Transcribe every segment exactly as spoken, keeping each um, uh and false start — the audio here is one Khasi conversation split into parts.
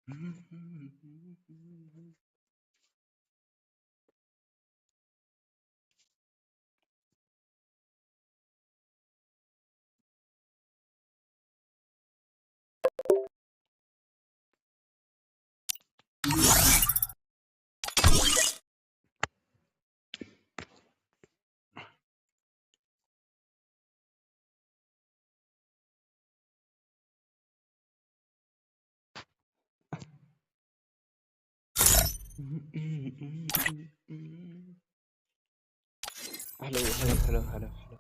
Hello, hello, hello, hello, hello.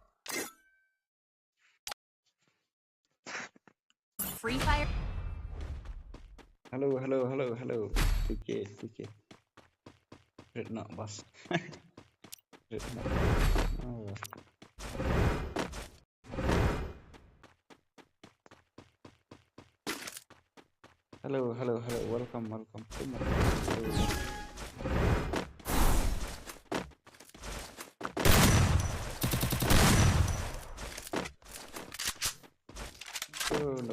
Free Fire. Hello, hello, hello, hello. T K, T K. Red not boss. Red not. Oh. Hello, hello, hello. Welcome, welcome. Come on. Oh, no.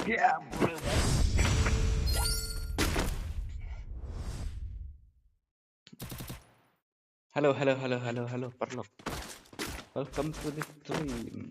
Yeah, bro. Hello, hello, hello, hello, hello, paralok. Welcome to the stream.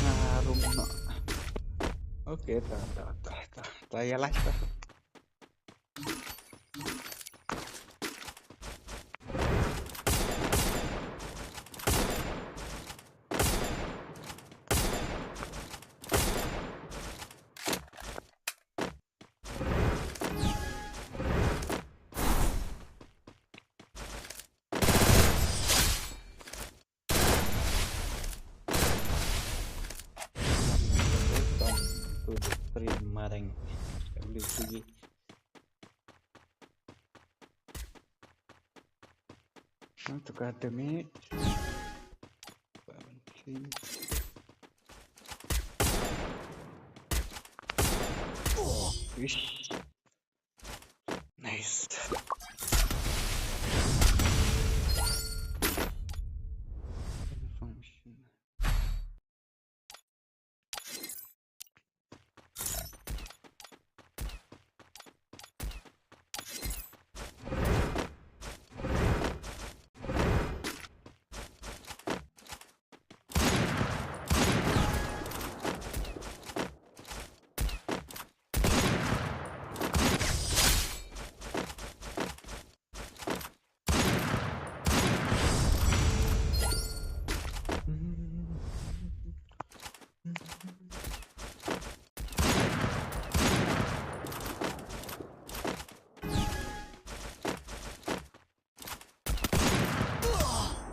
Ah, room no. Okay, ta, ta, ta, ta, ta, ya lah, ta. Welcome to the stream, Mareng. W T G. Tukar damage. Wish. Nice.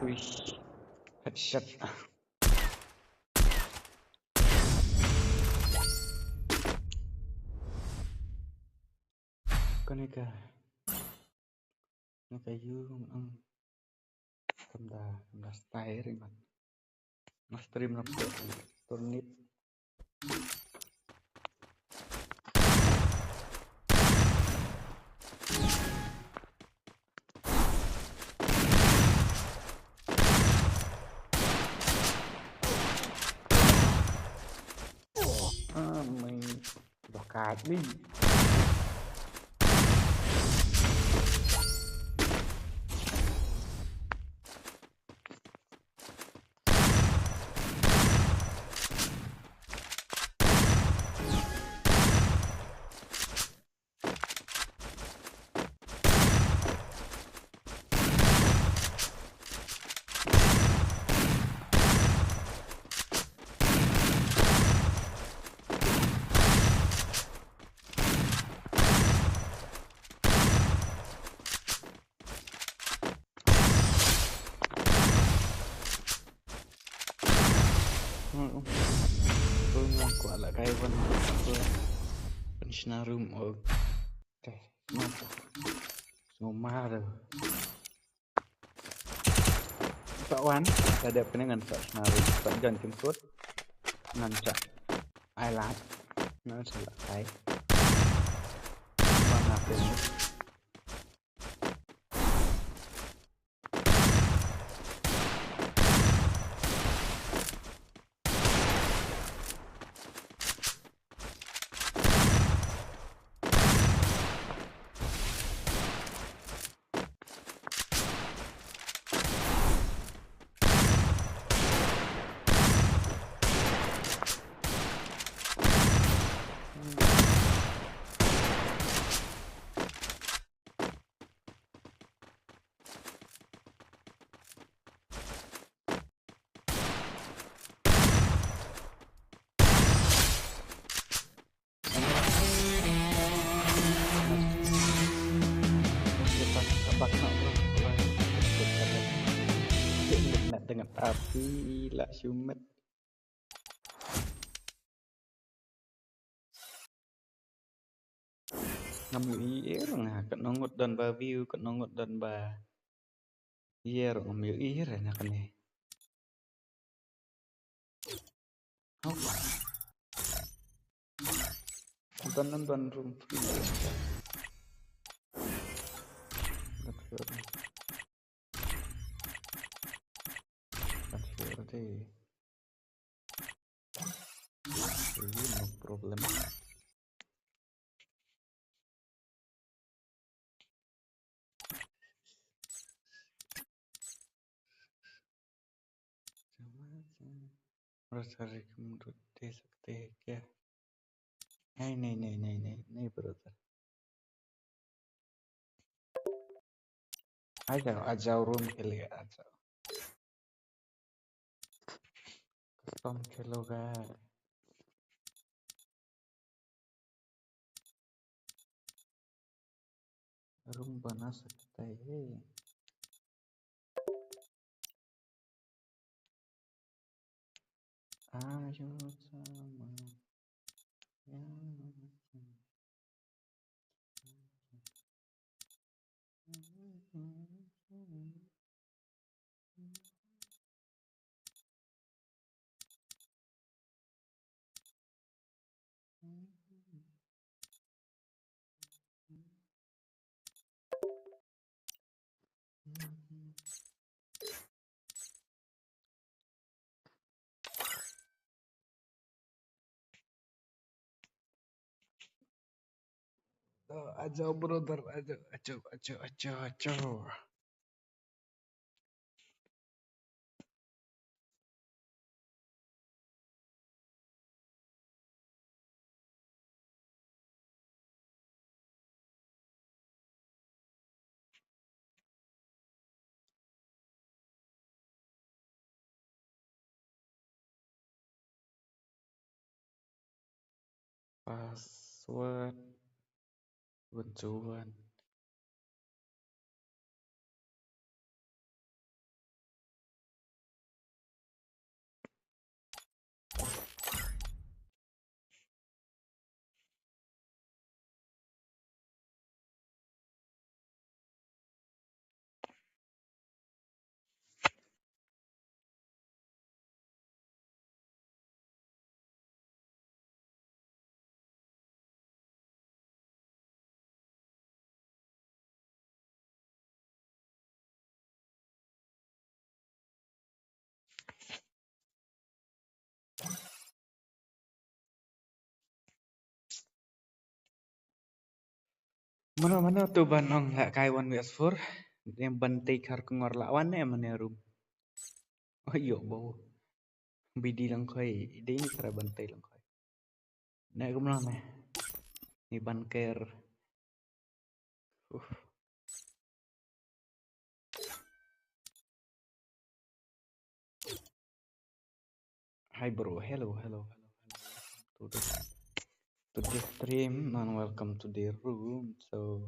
Ui. Headshot. Kane ka, kane ka yu, um, kam da, kam da style ring man. Nga stream na pdeng turnip. Ah, mai. Dokat ni. Ko nga kwah la kai wan. Ko pynshna room, oh. Okay. Mata. Sngewmar. Sa wan, sa dep kane ngan sa shna room, sa jan jemput. Ngan sa ai lad. Ngan sa la kai. Ba nga pynshna. Dengan api lah shumet. Ngam ïohi ruh nga, katno ngut don ba view, katno ngut don ba ïa ruh ngam ïohi ruh na kane. Hop. Don, don, don room free. Not sure. Not sure deh. Okay, no problem. Brother, kum dut te sakte kya? Nahi, nahi, nahi, nahi, nahi, nahi, brother. Aajao, aajao, room ke liye aajao. Custom kheloga. Room bana sakta hai. Aajo sama. Ya. Oh, ajo, brother, ajo, ajo, ajo, ajo, ajo. Password. One two one. Mano mano tu ban ong la kai one V S four. Yang ban tei khar kongor la wan ne mane room. Oh yo bo. Bidi lang khoi, dei ni kara ban tei lang khoi. Ne kumno ne. Ni ban ker. Uh. Hi bro, hello, hello, hello, hello. To the, to the stream and welcome to the room. So,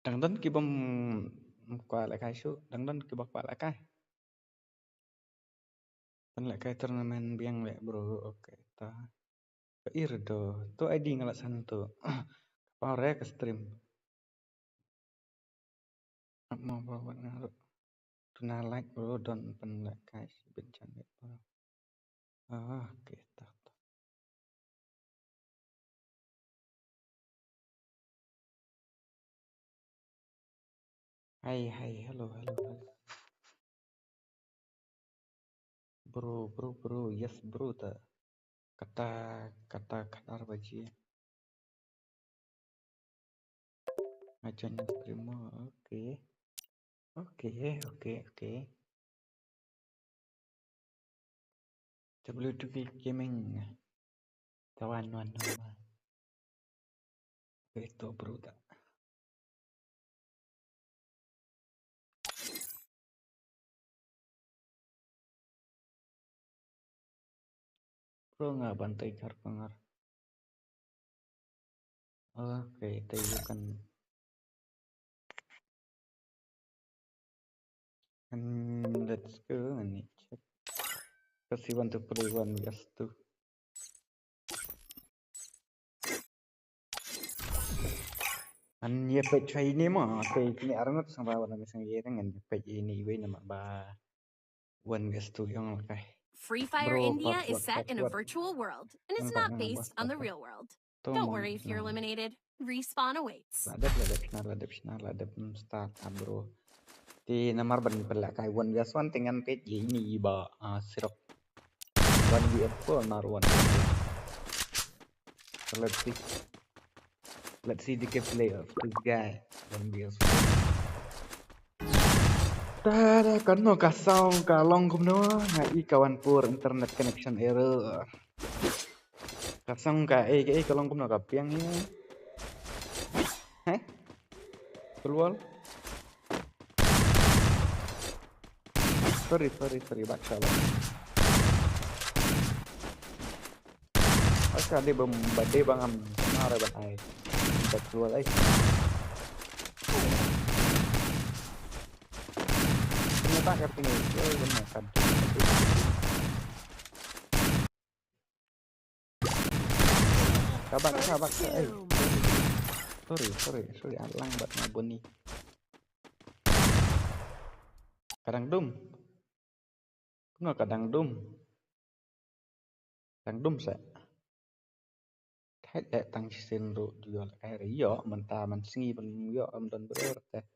dang don ki bym kwah la kai shuh, dang don ki ba kwah la kai. Pynlehkai tournament biang leh bro. Okay, ta. Ka ir do. To I D nga la send to. Ka pang re ka stream. Ap mo bro, wat nga ruh. To na like bro, don pynlehkai shi bit jan leh bro. Ah, okay, ta, ta. Hi, hi, hello, hello, hello. Bro, bro, bro, yes bro, ta. Kata, kata, kata ar baje. Ajan streamer, okay. Okay, okay, okay. W two K Gaming. Tawan wan wan. Ito bro ta. Bro nga ban tai kar pangar. Okay, tai bukan. And let's go and check. Kasi want to play one versus two. An ye peit chai ni mo, te ni arngot sang ba wan sang ye tang an ye peit ini iwe nama ba. One versus two yong kai. Free Fire Bro, India password, is set in a password. Virtual world and is Nampak, not nampak, based on the password. Real world. Don't worry if you're eliminated. Respawn awaits. La dep, la dep, shna, la dep, shna, la dep, mm, start, ah, bro. Te namar ban pynlehkai one versus one te ngan peit ye ini ba, ah, sirok. One versus four, not one. So let's see. Let's see the gameplay of this guy. One versus four. Tada, kano ka sound ka long kumno, nga i ka wan poor internet connection error. Ka sound ka, eh, eh, ka long kumno ka piang ni. Heh? Keluar. Sorry, sorry, sorry, baksa, baksa. Baksa, dia bem-, dia bangang, kena rabat ai. Minta keluar ai. Kena tak, kena, oh, kena, kan. Kabak, kabak, eh. Sorry, sorry, sorry, alang bat nga buni. Kadang dum. Nga kadang dum. Kadang dum sa. Thait eh tang shisien ruh, dio la kai re ïoh, mynta man sngi ban ïoh, am don bror te.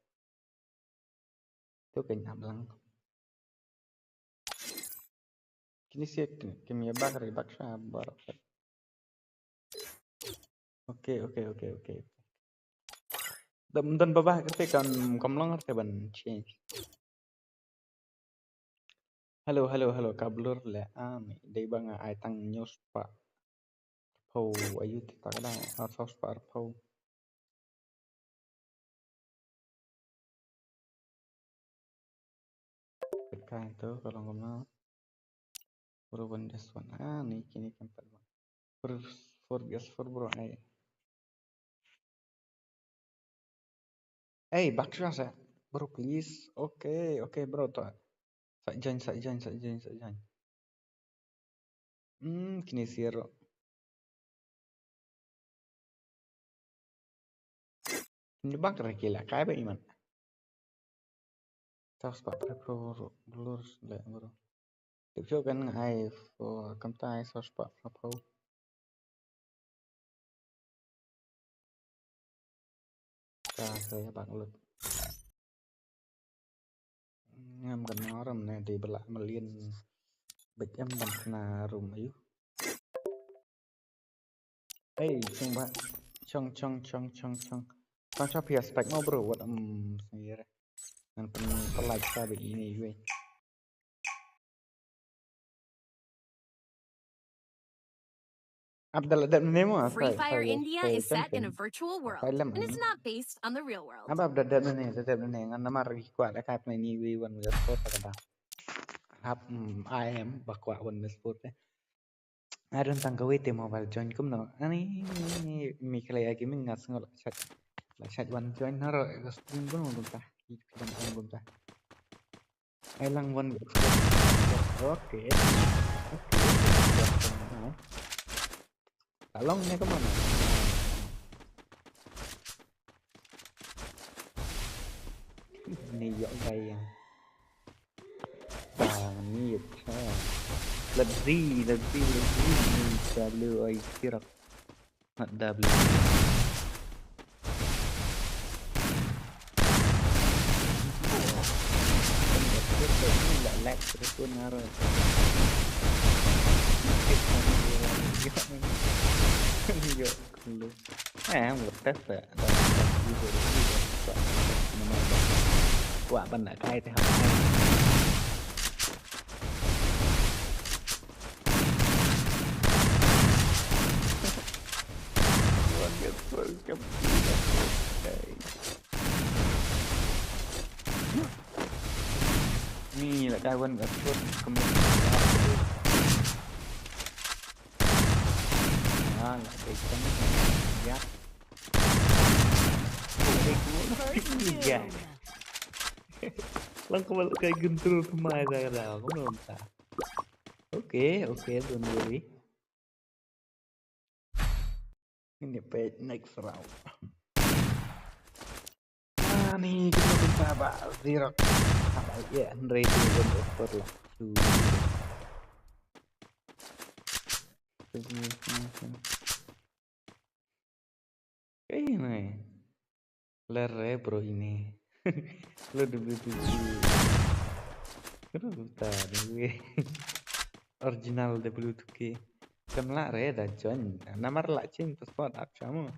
Tu kein ap lang. Kini siek, kim ïa bak ri bak sha bar. Okay, okay, okay, okay. Dam, dam babah kete kan kam long te ban change. Hello, hello, hello, ka blur le, ah, ni, dei ba nga ai tang hynñiew spah. Phew, ayu te ta ka dang, arphew spah, arphew. Ka to, ka long kumno. Bro, one versus one. Ah, ni, kini kan pat bang. Four, four versus four, bro, ai. Ei, bak shuwa sa. Bro, please. Okay, okay, bro, to. Sa join, sa join, sa join, sa join. Hmm, kini zero. Ni bak ra ki la kai ba iman. Sos pa pre pro blur le bro. Tip shu kan ai fo kam ta ai sos pa pro pro. Ka sa ya bak lut. Ngam kan ram ne dei bela melian. Bek em ban kena rum ayu. Ei, chong ba. Chong, chong, chong, chong, chong. Tang sha pia spek mo bro, wat em sengir. Ngan pen pelai sa bek ini yue. Abdal dep ne mo. Free Fire India is set in a virtual world and is not based on the real world. Abdal dep ne, dep ne ngan namar ri kwa da kai ni wi wan wi sport ka da. Hap, mm, I am ba kwa wan wi sport eh. Adon tang kawei te mobile join kumno. Ani mi khlei agi mi ngas ngol chat. La chat wan join naro ka stream kumno kumta. Ki kidang kumta. Ai lang wan. Okay. Okay. Ka long ne ka mon. Ni yok kai yang. Bang ni yok. Let's see, let's see, let's see. Ni selalu ai kirak. Mat da beli. Lag terus pun ngaruh. Yok, yok, yok. Eh, ngetes tak? Wah, ban nak kai teh. Ni lah kai wan ka shot kemuk. Ah, lah kai kemuk. Ya. Iya. Lang kemuk kai gentul pemai dah dah. Aku belum tak. Okay, okay, don't worry. Ini page next round. Ah, ni kita pun sabar. Zero. Sabar ya, hynrei tu pun over lah. Tu. Kaei ne? Ler re bro ini. Lo W two K. Kenapa tak W? Original W two K. Kan lah re da join. Namar lah chin tu spot up sama.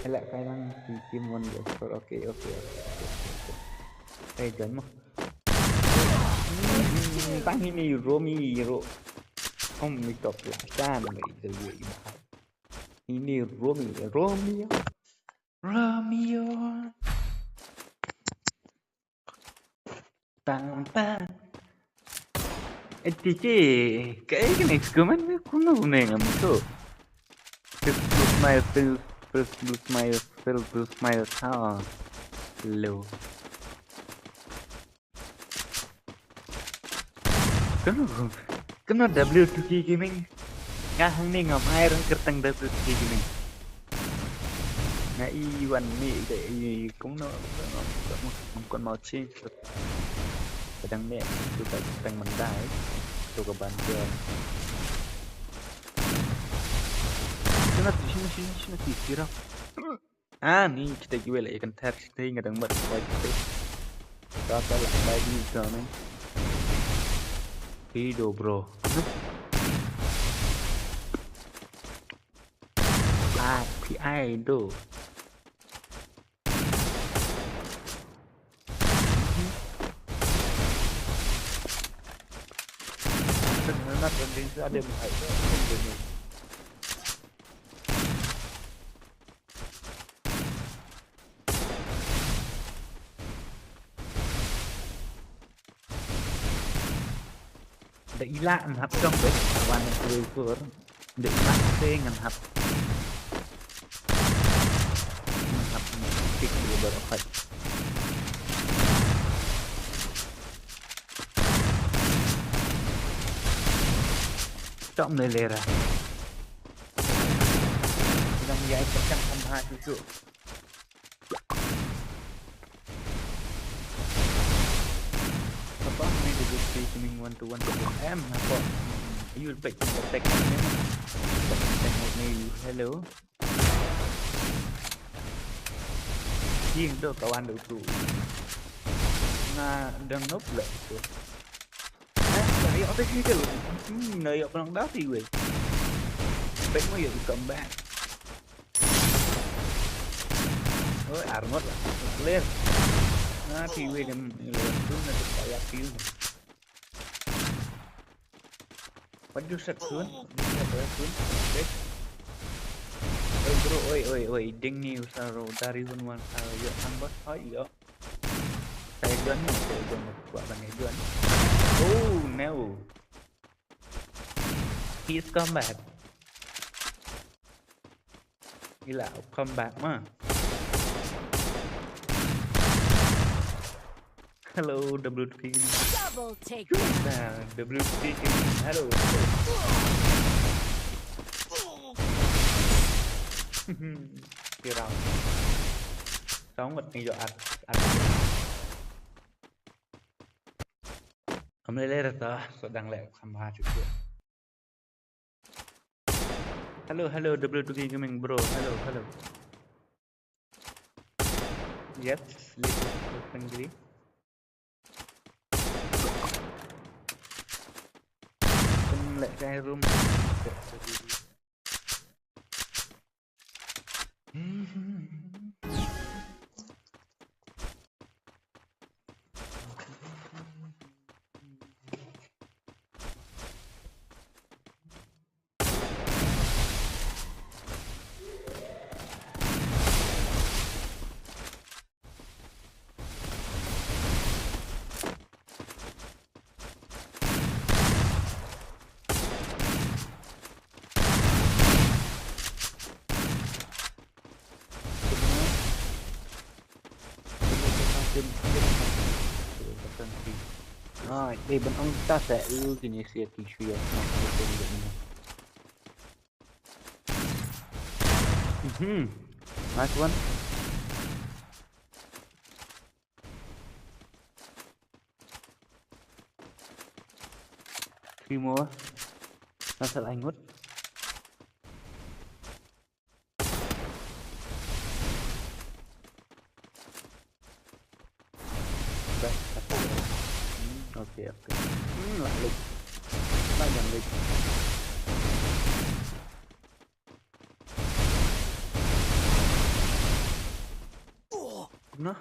Elak kai lang si Kimon go spot. Okay, okay, okay, okay, okay. Eh, join mo. Hmm, tang ini Romi ro. Om ni top lah chan re. Ini Romi, Romeo. Romeo. Tang tang. Eh, T K, kaei kane ka comment kumno kumne ngam tip. Feel blue smile, feel, feel blue smile, feel blue smile. Ha. Hello. Kumno, kumno W two K Gaming? Nga hangne ngam ai rang kyrteng W two K Gaming. Nga i wan ni de i kumno, ngam, ngam, ngam kon mau change. Kadang ne tu ka kyrteng mandai, tu ka ban ke. Kumno tu sini, sini, sini, sini, sini. Ah, ni kita kiwei lah ikan ter kita ingat dang mat fight kita. Kata lah fight ni kami. Pido bro. Ah, P I do. Ada yang hide. Da ila ngan hap jong bek wan ngan kuri kur. Da ila te ngan hap. Ngan hap ngan tik di baru hide. Stop melelera. Nang ïai pyrshang kham bha shuh shuh. Apa ni dia bukti kuning one to one to M apa? Ayu baik nak attack ni. Attack ni, hello. Jing tu kawan tu. Nga dang noob lah tu. Eh, na ïoh technical. Hmm, na ïoh penang dati weh. Baik mo ïoh comeback. Oh, armor lah. Clear. Na ti weh dem ni lewat tu na kita ya piu. What you said, Sun? What you said, Sun? Okay. Oi, bro, oi, oi, oi. Ding ni usah ro dari Sun wan. Ah, yo, ang bot. Oh, yo. Saya John ni, saya John. Buat bang John. Oh, no. He's come back. Ila, come back ma. Hello, W two K Gaming. Double takedown. Ah, W two K Gaming. Hello, hello. Kira. Song wat ni yo at at. Am le le ta so dang le kham ha chu chu. Hello, hello, W two K Gaming bro. Hello, hello. Yes, little friendly. Pynleh kai room. Ai, dei ban ong ta sa u kini sia ki shuya na ko ko ni. Mhm. Nice one. Three more. Nasal aingut. Back, back. Hmm, okay, okay. Hmm, lah lik. Lah jam lik. Nah.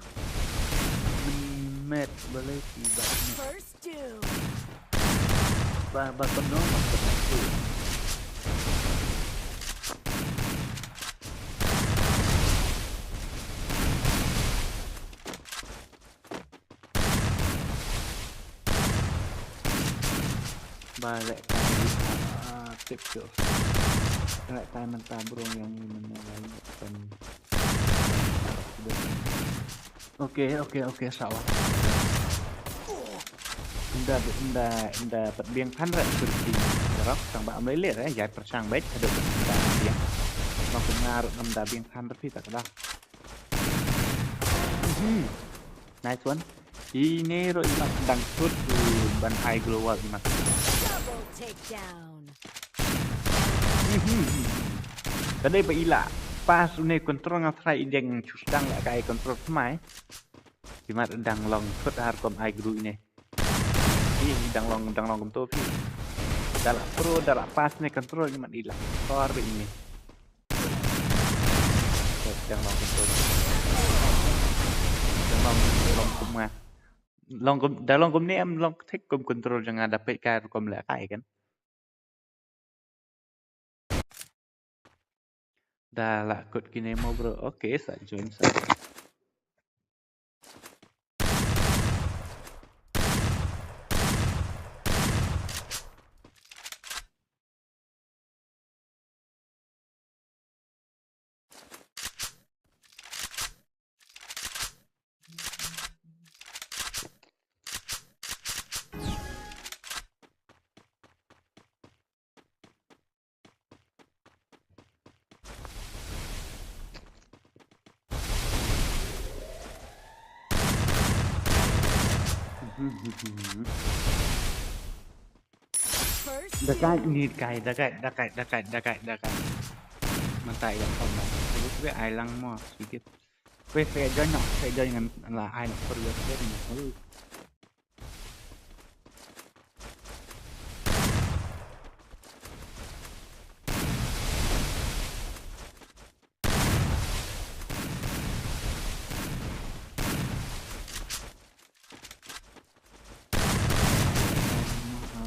Met balai tiba. First doom. Ba ba kono ma kono tu. Ba leh time, ah, tip tu. Leh time mynta bro yang ni mana lain kan. Okay, okay, okay, sawa. Ynda ynda ynda pat biang than ra tu ti. Rap sang ba am leh leh ya per sang bait ada ynda biang. Mak ngar ynda biang than ra ti tak dah. Mhm. Nice one. Ine ro imat dang tut ban high global imat. Double takedown. Mhm. Tadi ba ila pas une control nga try ideng chus dang la kai control smai. Imat dang long tut har kom ai gru ine. Ih, dang long, dang long kumto phi. Dah lah pro, dah lah pas ne control ni mat ila. Tor be ini. Dang long kumto. Dang long, long kum nga. Long kum, dah long kum ni em long thik kum control jong nga da peit kai rukom leh kai kan. Dah lah kut kine mo bro. Okay, sa join sa. Dakai ni kai, dakai, dakai, dakai, dakai, dakai. Mynta ïa kham ma. Terus be ai lang mo sikit. Be se join no, se join ngan la ai no for your friend mo.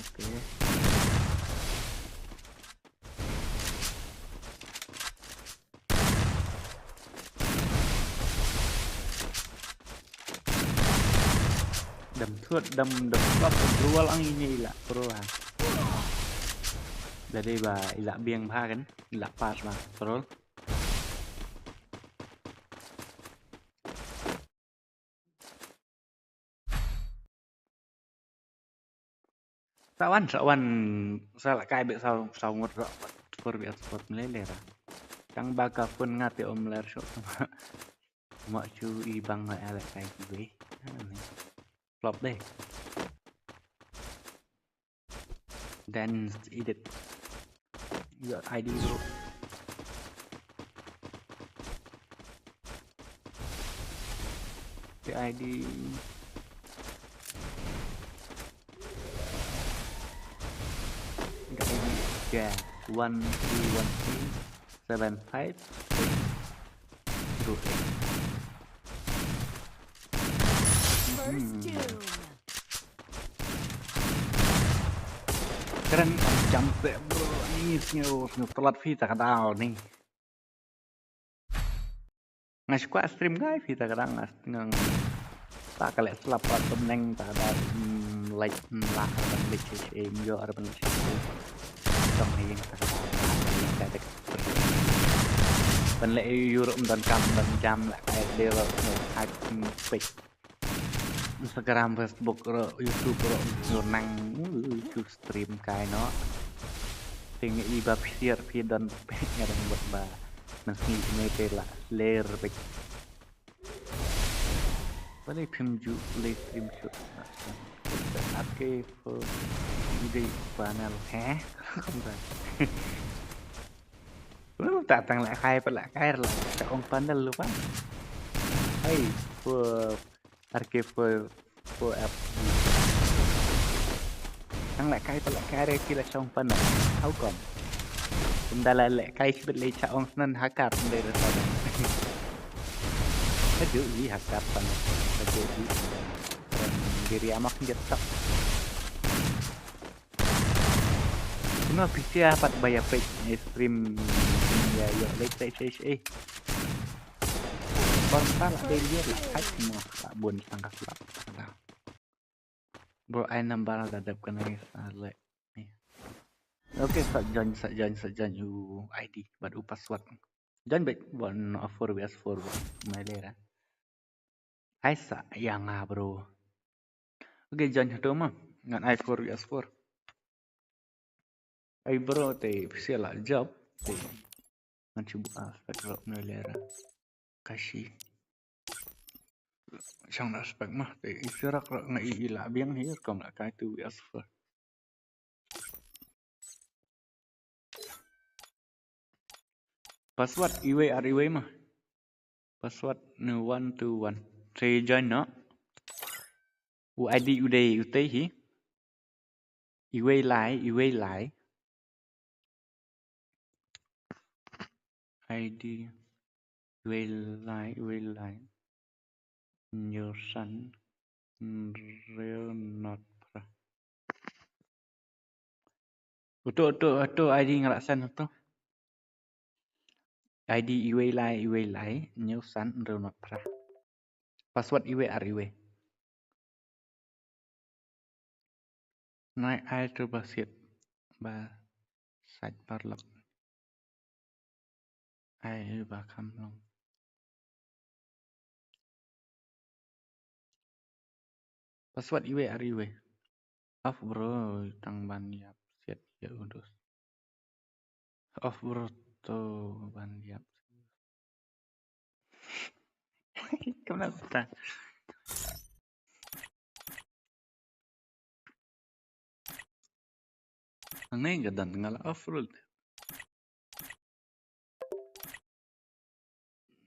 Okay. Dam thut, dam, dam thut, dam thut, ang ini ila pro ha. Jadi ba ila biang ba kan, ila pas ba pro. Sa wan, sa wan, sa la kai beit sa, sa ngut ra. Four V S four me lei lei ra. Tang ba ka phone nga te um ler shuh. Ma chu i bang la la kai ki wei. Flop deh. Then edit your I D, bro. The I D. The I D. Yeah. One two one three seven five six two eight. First doom. Kren kam jam te, bro. Ni sngew, sngew tlot phi ta ka daw ni. Nga shu kwah stream kai phi ta ka daw nga sngew. Ta ka leh slap pat tum neng ta ka daw, mm, like, mm, la ka ban like shi shi, mm, yo ar ban like shi shi. Tong ni ta ka daw. Ban leh yu ru, mm, don kam, don jam, leh kai de ro, mm, ai, mm, pek. Instagram, Facebook ro, YouTube ro, ro nang, uh, tu stream kai noh. Ting i ba phi siar phi don pek nga dang buat ba. Nang sngi me te la ler pek. Bale phim ju live stream shuh. Ar ke pho i dei panel he. Kumta. Lu ta tang leh kai pa leh kai la. Ta ong panel lu pan. Hey, pho ar ke pho pho app. Tang leh kai pa leh kai re ki la shong panel. How come? Kum da la leh kai shibit leh cha ong snan hakat ndai re ta. Ka ju i hakat pan. Ka ju i. Diri amak njet tak. Kuno pisia pat ba ïa peit stream ïa ïa leh peit peit eh. Bang ta la dei ïa la hak mo la bun tang ka slap. Bro, ai number da dep kane sa leh. Okay, sa join, sa join, sa join u I D bad u password. Join bad one of four V S four bro. Mai lera. Ai sa ïa nga bro. Okay, join hato ma. Ngan ai four V S four. Ai bro te pisia la job te. Ngan shu buh, ah, spec rok ne lera. Kashi. Shang na spec mah te i sirak rok nga i i la biang hi rukom la kai tu V S four. Password iwei ar iwei mah. Password ne one two one. Te join noh. U I D u dei u tei hi. Iwei lai, iwei lai. I D iwei lai, iwei lai. Hynñiew san hynriew nod phra. Uto, uto, uto I D nga la send uto. I D iwei lai, iwei lai, hynñiew san hynriew nod phra. Password iwei ar iwei. Nai ai tu ba siat ba sait paralok. Ai ba kham long. Password iwei ar iwei. Off bro, tang ban ïap siat ïa u dus. Off bro, to ban ïap. Kumno ta. Hangne ka don nga la off rule.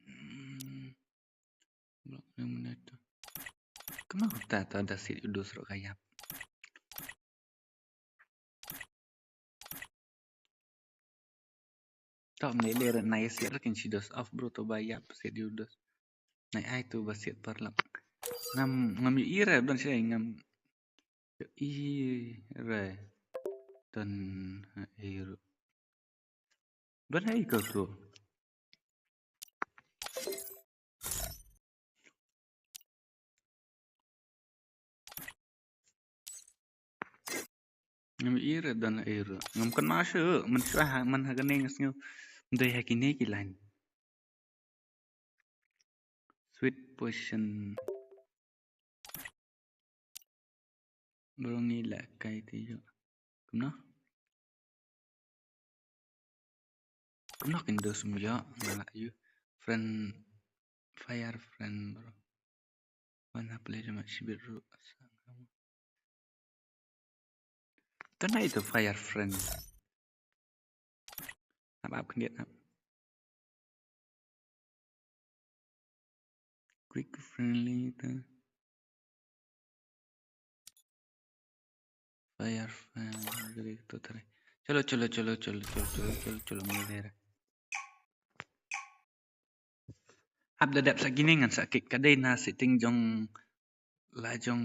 Hmm. Block ne mane to. Kumno ta ta da sit u dus ruh ka ïap. Tau mane lera nai siat ruh kin shi dos off bro to ba ïap siat u dos. Nai ai tu ba siat paralok. Ngam, ngam ïohi re don shi ngam ïohi re. Don ha ei ruh. Don ha ei ko tu. Ngam ïohi re don ha ei ruh. Ngam kynmaw shuh, mynshuwa ha, man ha kane nga sngew. Dei ha kine ki line. Sweet potion. Bro ngi la kai te ïoh. Kumno? Kumno kin dos myo, nga la ïoh. Friend, fire friend, bro. Wan ha play jema shibit ru. Tana itu fire friend. Ap ap khyndiat ap. Quick friendly tu. Fire friend. Jadi tu tadi. Chalo chalo chalo chalo chalo chalo chalo chalo mele. Ap da dep sa kine ngan sa kik ka dei na setting jong la jong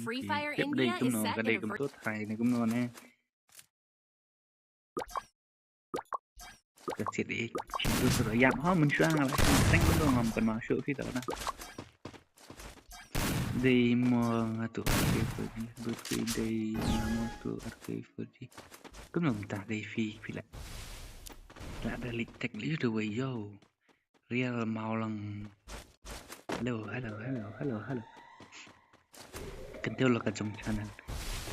Free ki Fire tep dei India is kumno set ka in dei a kumto try ni kumno ne. Ka sit eh. Shintu sura yap ha mun shwa nga la shin teng kumno ngam kan ma shu ki ta na. Dei mo nga tu arke four G. Dei mo tu arke four G. Kumno ta dei fi fi la. La da lik tek li tu wei yo. Real Mawlang. Hello, hello, hello, hello, hello. Kentil lo ka jong channel.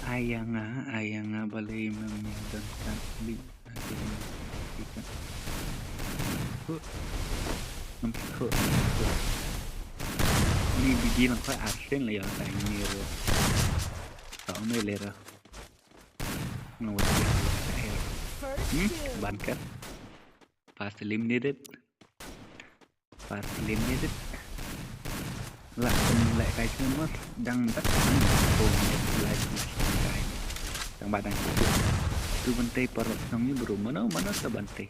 Ayanga, ayanga balei mem ya don ka li. Ngam ko. Ni bigi lang ko asen la ya ka ni ro. Ka me le ro. Ngam wa. Hmm, ban ka. Pas eliminated. Pas eliminated. La kan la kai semua dang tak kan. Oh, net like like kai. Dang ba dang. Tu ban tei parok nang ni bro. Mana mana sa ban tei.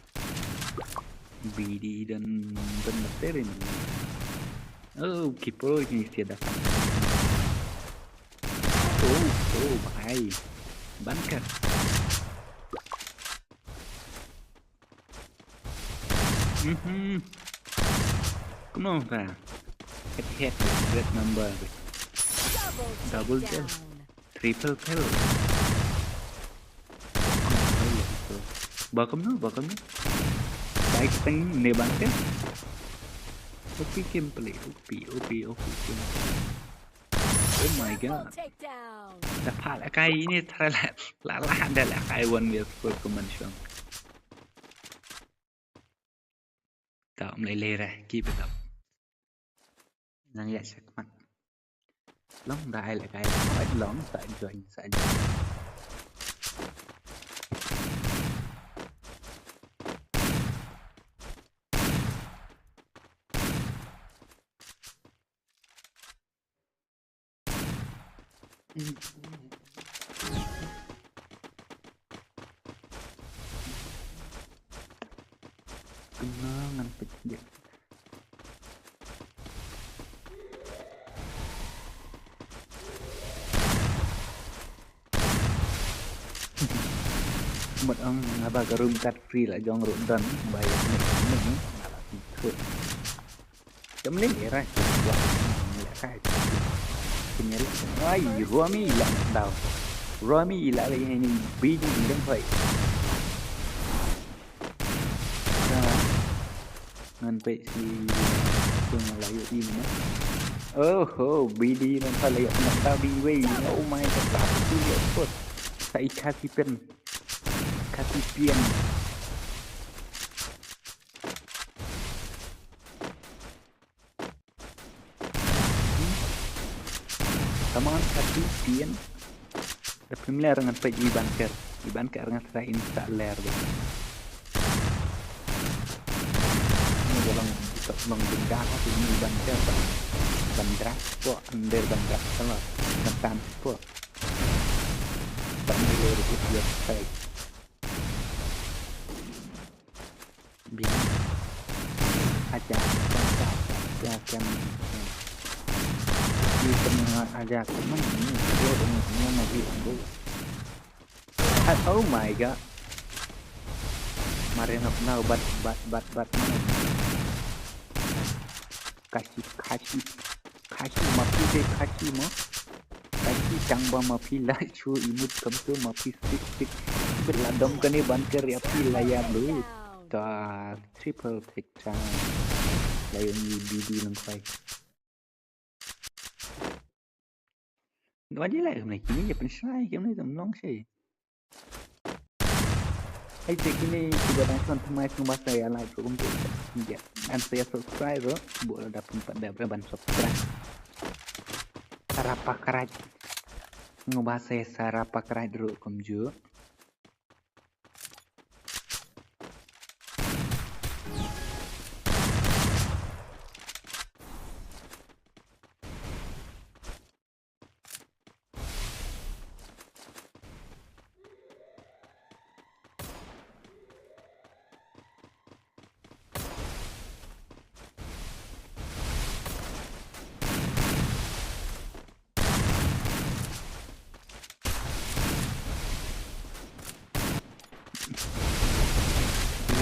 B D dan dan materi mana. Oh, keeper ni sia dah. Oh, oh, bhai. Ban ka. Mhm. Kumno ka? Head head, red number. Double kill. Triple kill. Ba kumno, ba kumno? Bai keteng ne ban ka? O P gameplay, O P, O P, O P gameplay. Oh my god. Da pha la kai ini tra la la la da la kai one way score ko man shong. Ta um lei lei re keep it up. Nang ya check mat. Long da ai la kai long sa join sa join. Kena ngan pecah. Mut ong nga ba ka room card free la jong ruh don ba ïa connect connect ni nga la sngewthuh. Jom ni rai. Wah, ni la kai. Kini la ai Romi la daw. Romi la la ini biji ni dong koi. Ngan peit si tu nga la ïoh im na. Oh ho, B D nang ka la ïoh na ta bi wei. Oh my god, ta tu ïoh kot. Sa i kha si pen. Kha si pen. Come on, kha si pen. Da phim ler ngan peit i bunker. I bunker ngan sa in sa ler de. Ni da long, long jingda ha tu i bunker ban, ban dra ko, under ban dra ko, ban tan ko. Ban ni ler ko ïa peit. Biang. Aja, aja, aja, aja, kem, kem. Di tengah aja, kem, ni, dia dengan semua mau di ambil. Ah, oh my god. Mare ngap na bat, bat, bat, bat, na. Kashi, kashi, kashi, ma phi de kashi mo. Kashi chang ba ma phi la chu imut kam tu ma phi sik sik. Bit la dom kane ban ker ya phi la ya lu. Ta triple pick chang. La yung ni B D lang khoi. Wani la kumne kini ya pen shai kumne tam long shai. Ai te kine kiba dang shon thymmai sngewbha sa ïa like ruh kumjuh. Ïa, and sa ïa subscribe ruh. Bun lada phi pat dep ban subscribe. Sa rapakrai. Sngewbha sa ïa sa rapakrai ruh kumjuh.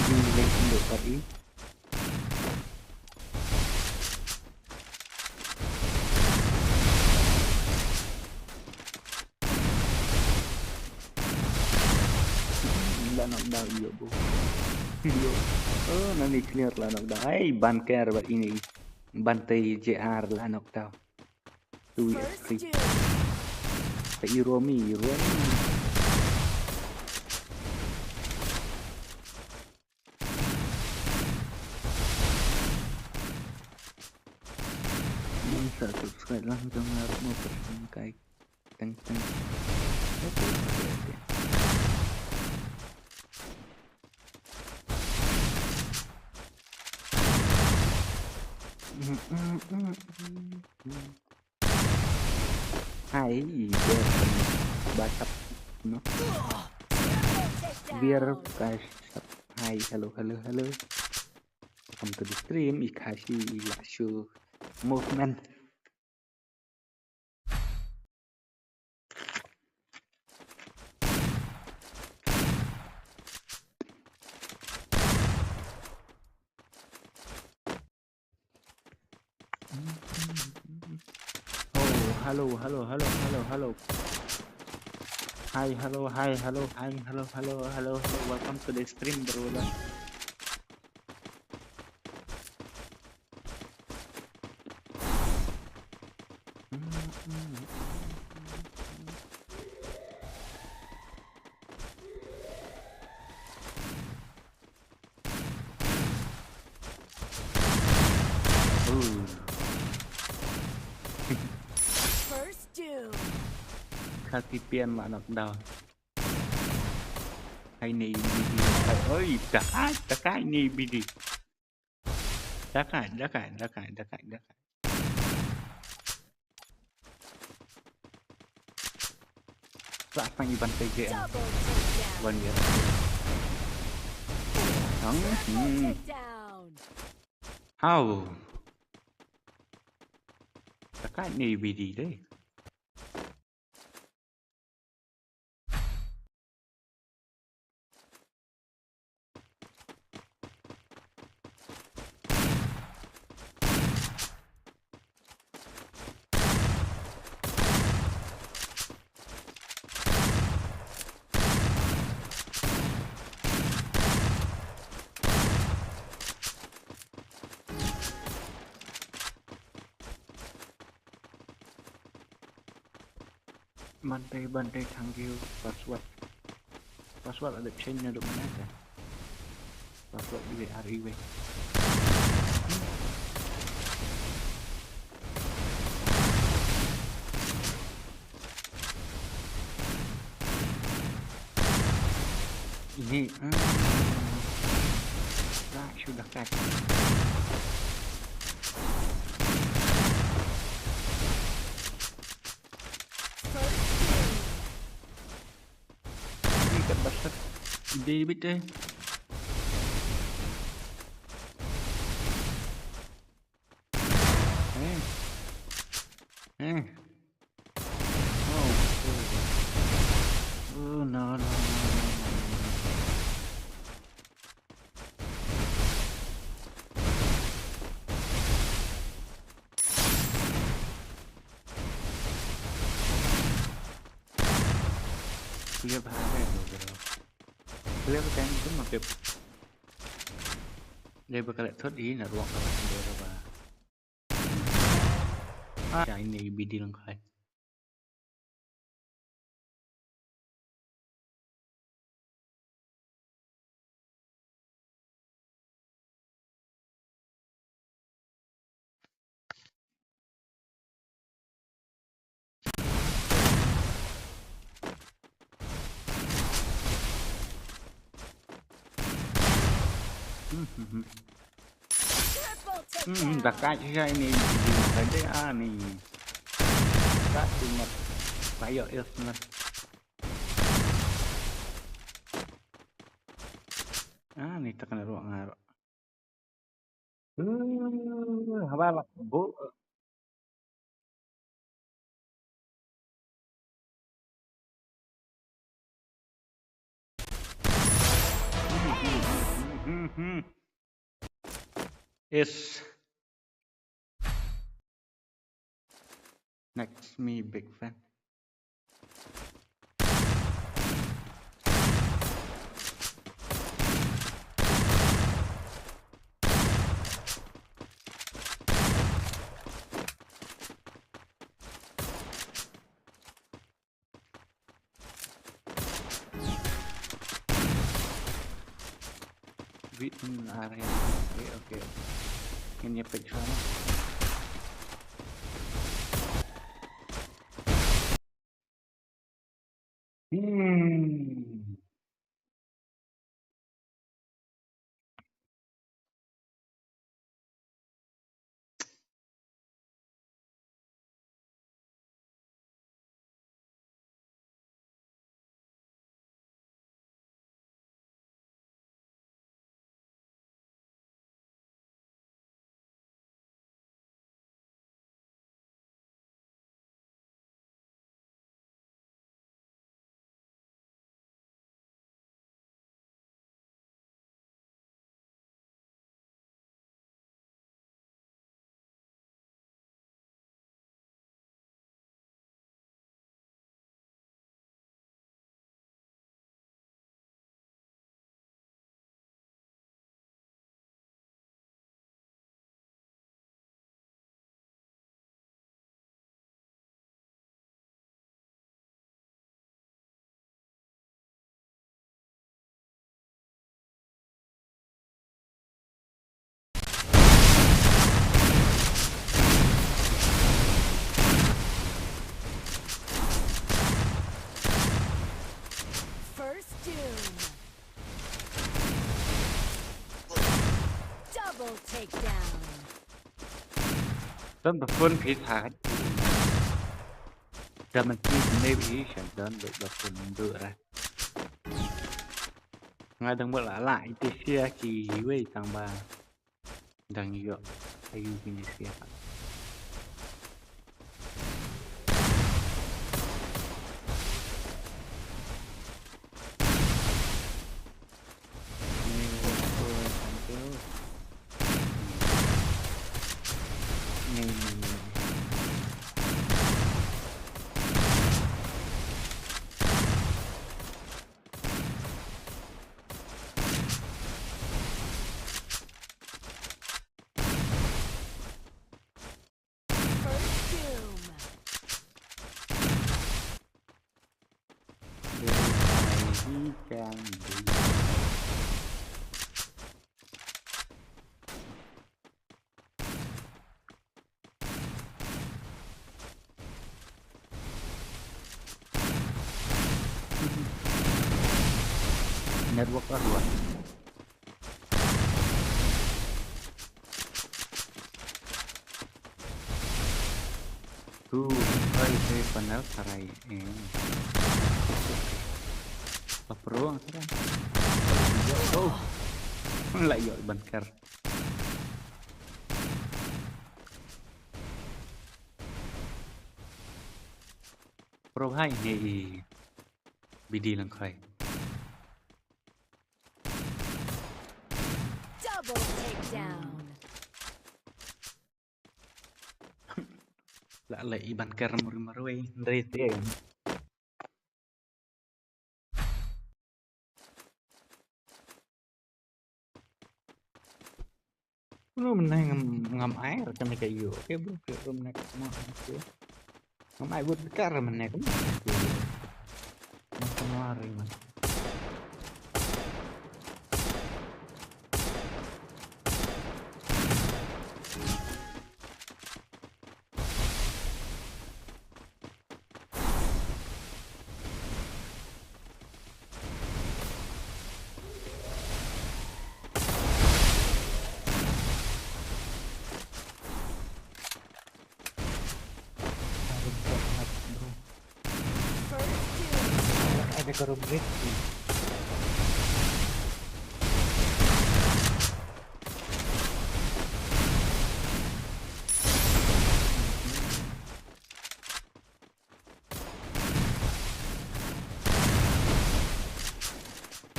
Ini lagi untuk tadi. La knockdown ïa bo. Ïa. Oh, nangne clear la knockdown. Ai, ban ker bad ini. Ban tei J R la knockdown. Two F three. Sa i Romi, i Romi. Nang sa subscribe lang jong nga ruh mo, press tang kai. Tang, tang. Okay, okay, okay. Hi, guys. What's up? No? We're guys. Hi, hello, hello, hello. Welcome to the stream. I khashi, i la shu movement. Oh, hello, hello, hello, hello, hello. Hi, hello, hi, hello, hi, hello, hello, hello, hello. Welcome to the stream, brother. Ooh. First doom. Kha ki pian la knockdown. Hai ni bidi. Oi, dah, dah kai ni bidi. Dah kai, dah kai, dah kai, dah kai, dah kai. Sa sang iban T J M. Double takedown. One year. Ang, Triple hmm. Takedown. How? Dah kai ni bidi deh. Bante, Bante, thank you. Password. Password ada change na duk mana ka? Password iwe, ari iwe. Ini, hmm. Lah, sudah kat. Ini kat bastard. David eh. Eh. Eh. Oh, oh. Oh, no, no, no, no, no, no. Clear bha re to, bro. Clear kan tu ma pep. Dei ba ka leh thot i na ruak ka leh dei ba. Ah, ini bidi lang kai. Hmm, hmm, hmm. Hmm, da ka ji ai ni, ji ka ji ai ni. Ka tu mat. Ka yo is mat. Ah, ni tak na ruang ngar. Hmm, haba la bu. Is next me big fan. Wait, hmm, are. Okay, okay. Ngin ïa peit shuwa. Hmm. First doom. Double takedown. Don ba phone phi tha. Da man ti ne bi shan don ba ba phone du ra. Nga dang ba la la ite sia ki wei tang ba. Dang ïoh ayu bini sia. First doom. Dei ai hi kan dei. Network ka ruan. Tu, hai, hai, panel sarai. Eh. Apa pro ang sarai? Oh. Lai yo ban kar. Pro hai ne i bidi lang khai. Double takedown. La la i ban kar mur mur wei ndri te. Bro, mynne ngam, ngam ai ra ka meka ïoh. Okay, bro, bro, mynne ka ma, okay. Ngam ai bud ka ra mynne ka ma, okay. Ngam ka ma ri man. Ïa ka room raid.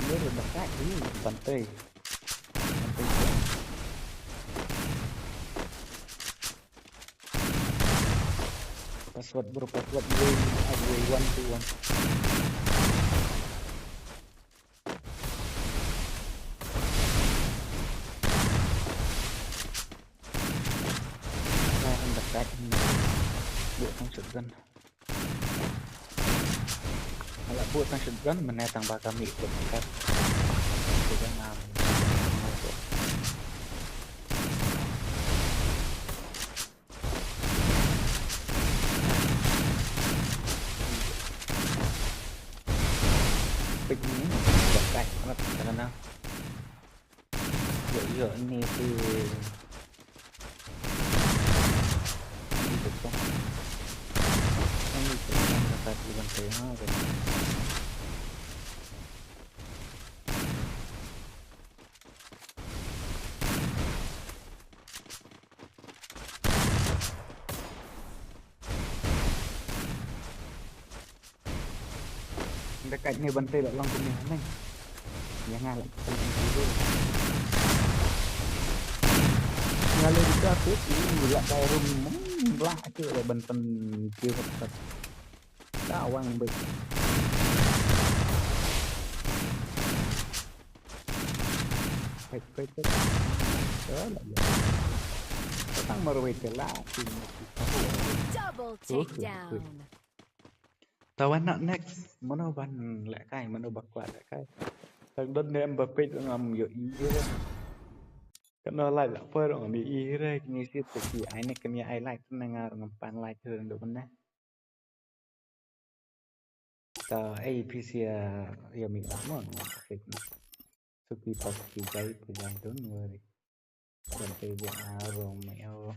Ïa, ruh ba ka, ïa, ban tei. Ban tei. Password, bro, password. Wait, wait, one two one. Nah, dah kat ni. Buh tang shotgun. Nga la buh tang shotgun, mynne tang ba ka mih buh kat. Shotgun, ah, Pik ni, kat, kat, kat, kat, kat. Ïa, ïa, ni tu. Ni tu tu. Ni tu tu, kat, kat, kat, kat. Ynda kat ne ban tei la long kumne haneng. Ïa nga la tei. Nga la dei ka tu, ïa la kai room, blah tu la ban pynkiw kat. Ka wang beit. Peit, peit, peit. Ka la ïa. Ka tang marwei te la. Double takedown. Te wan noh next. Mano ban lehkai, mano ba kwah lehkai. Tang don ne em ba peit ngam ïohi re. Kano like la poi ruh ngam ïohi re, kine shi te ki ai ne kane ai like ne nga ruh ngam pan like ruh ndu ne. Ta ei phi sia ïa mi mo. Suki pa suki jai pa jai, don't worry. Ban te bu arong me o.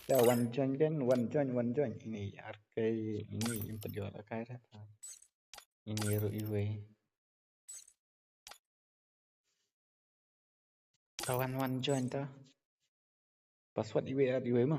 Ta wan join kan, wan join, wan join. Ini arkai, ini yang pedior arkai dah. Ini ruh iwei. Ta wan wan join ta. Password iwei at iwei mo.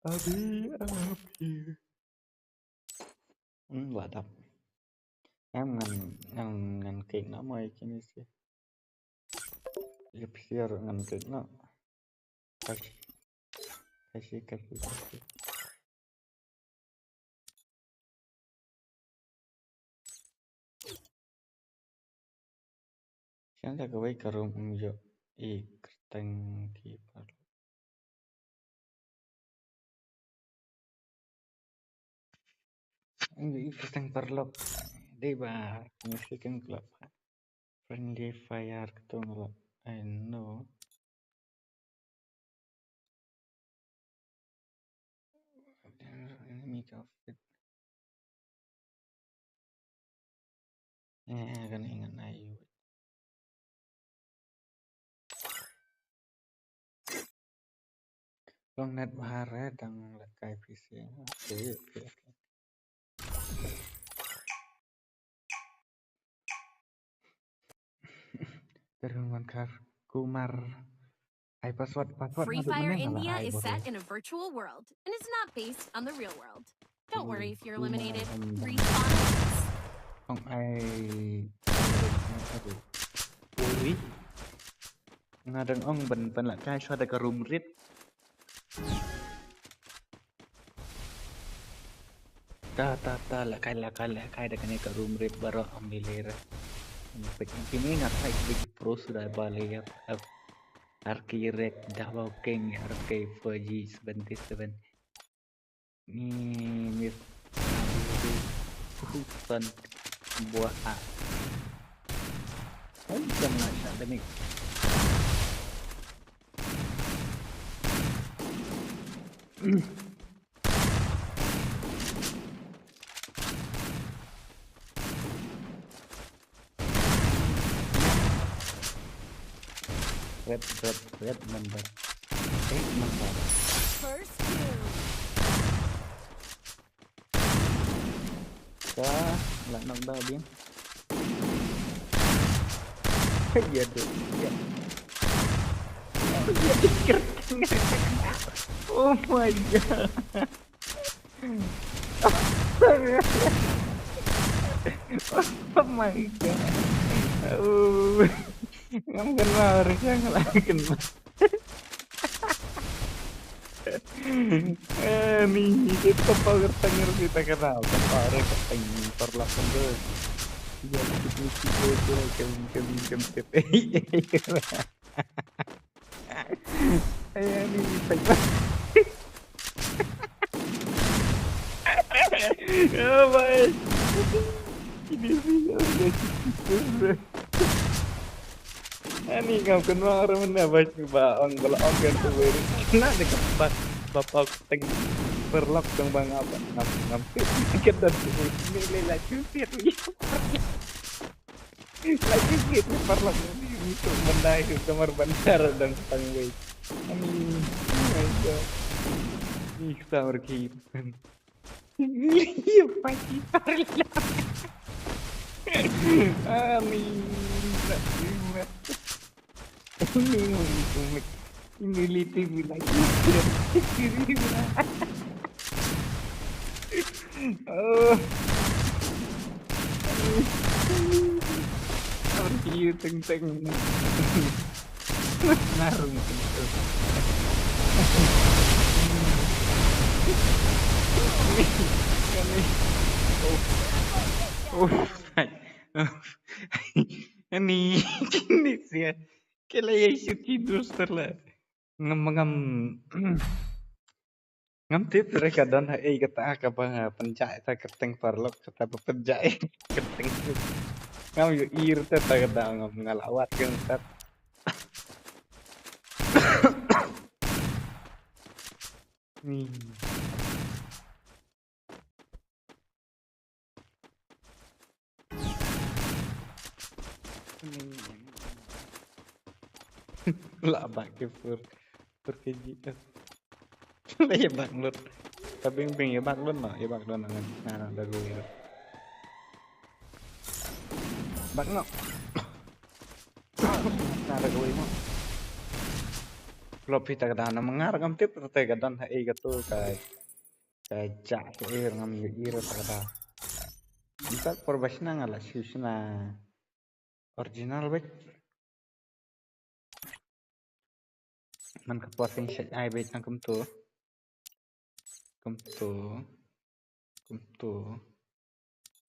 Abi, abi. Hmm, wadap. Em ngan, ngan, ngan kik na mo ïa kine shi. Ïa phi ruh ngan kik na. Kashi. Kashi, kashi, kashi. Shan da kawei ka room um ïoh i kyrteng ki par. Ïoh i kyrteng paralok. Dei ba ngi second club. Friendly fire kto ngi la. I know. Enemy outfit. Eh, kane ngan ai. Long net bha re, dang lehkai P C. Okay, okay, okay. Terun Wankar Kumar. Ai password, password. Free Fire India is set in a virtual world and is not based on the real world. Don't worry if you're eliminated. Respawn wins. Ong ai. Ori. Nga dang ong ban, ban lehkai shuwa da ka room raid. Ta, ta, ta, lehkai, lehkai, lehkai da kane ka room raid baroh ym lei lei re. Peit kine nga thait big pro suda ba lei ïa, ap, R K Rek, Davao King, R K four G seventy seven. Ni, ni, Hutan buah. Ai, jam lah syak demi. Red, red, red number. Red number. First kill. Ka la knock down din. Ya tu. Ya. Ya, oh my god. Oh my god. Oh. Ngam kynmaw re, ngam kynmaw. Ani, ito pa kyrteng, ito ka na, pa re kyrteng paralok kan tu. Ya, kita kita kita kem kem kem kem. Ay, ani, pa. Oh my. Ini sih, ya, ya, ya. Ani ngam kynmaw ruh mynne ba, ba ong, ba la ong kan tu wei. Kane de ka ba, ba pok teng berlok dong ba ngam, ngam, ngam. Ka don tu ni le la tu tiat ni. La tu tiat ni berlok ni, ni tu benda itu kamar bandar dan tang wei. Ani, oh my god. Ni kita merki. Iya, pagi paralok. Amin. Ini mau itu, ini liti lagi. Oh. Harus iya teng-teng. Narung pintu. Kami, kami. Oh. Oh. Ani, kini sia. Kila ya isi tidur setelah. Ngam, ngam. Ngam tip re ka don ha ei kata kaba nga pynjah ita kyrteng paralok kata ba pynjah ei kyrteng tu. Ngam ïohi re ta kata ngam nga la wad kyrteng tat. Ni. La bak ke pur. Pur ke ji. La ya bak lut. Ka bing bing ya bak lut no, ya bak lut no. Na na da gu ya. Bak no. Na da gu ya mo. Lo pita ka dan na mangar kam tip te ka dan ha ei ka tu ka. Ka jah ka ir ngam ïohi re ta ka da. Nta por ba shna nga la shu shna original bek. Man ka por sing shait ai bek tang kumtu. Kumtu. Kumtu.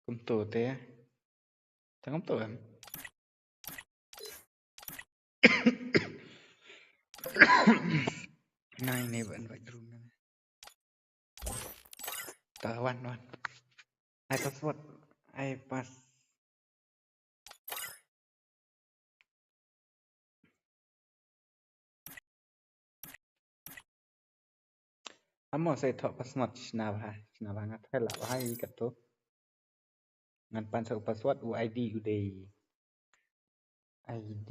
Kumtu te. Tang kumtu em. Nai ne ban bai drum ne. Ta wan wan. Ai password. Ai pass. Amo sai thoh password shna bha, shna bha nga thai la bha i kato. Ngan pan sa u password u I D u dei. I D.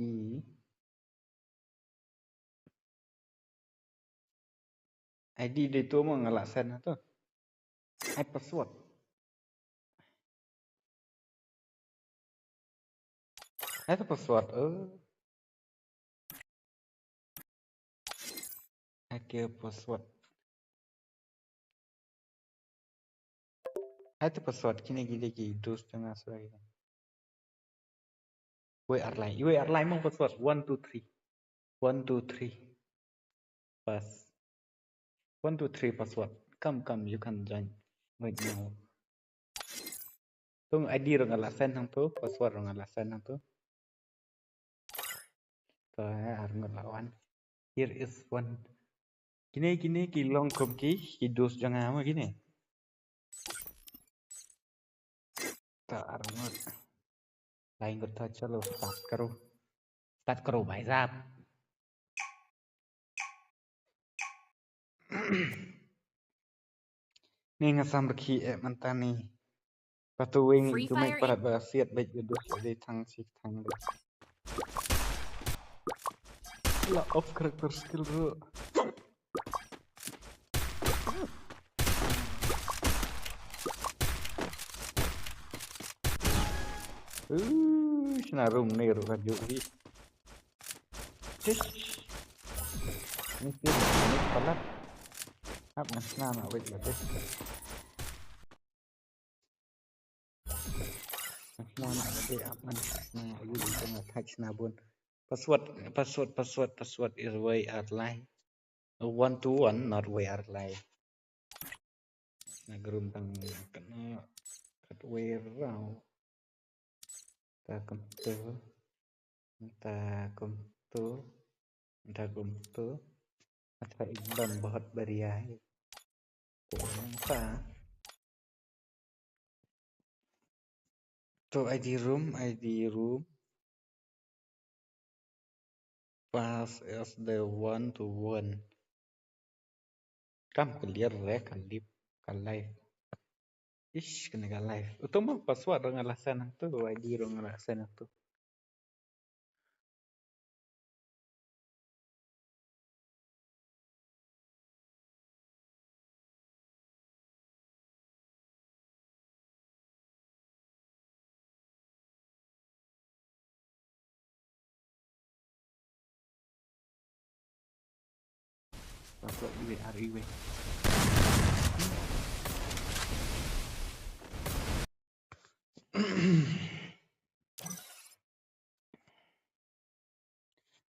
I D dei to mo nga la send na to. Ai password. Ai to password. Oh. Ai ke password. Ai to password kine ki dei ki dos tanga soi. Wei arlai, wei arlai mong password. One two three. One two three. Pass. One two three password. Come, come, you can join right now. Tung I D rong ala send hang tu, password rong ala send hang tu. To, eh, ar ngot la wan. Here is one. Kine, kine ki long kum ki, ki dos jong nga ma kine. To, ar ngot. Lai ngot to, chalo, start karo. Start karo, bhai sahab. Ni nga sam rkhi eh mynta ni. Patu wing Free ju meng Fire parat ba siat bej ba dus ba dei thang si thang dei. La off character skill bro. Uh, sna room ni ru ka ju hi. Tish. Ni sih ni palat. Ap na sna na wait la tish. Sna na wait ap na sna ayu itu na touch na bun. Password, password, password, password is way out line. One to one, not way out line. Na grum tang kana kat way rau. Ta kum tu. Ta kum tu. Ta kum tu. Acha ekdam bahut बढ़िया hai. Ta. To I D room, I D room. Pass as the one to one. Kam clear re ka lip ka live. Ish kane ka live. Uto ma password rong ala sen tu I D rong ala sen tu. Password iwei ar iwei.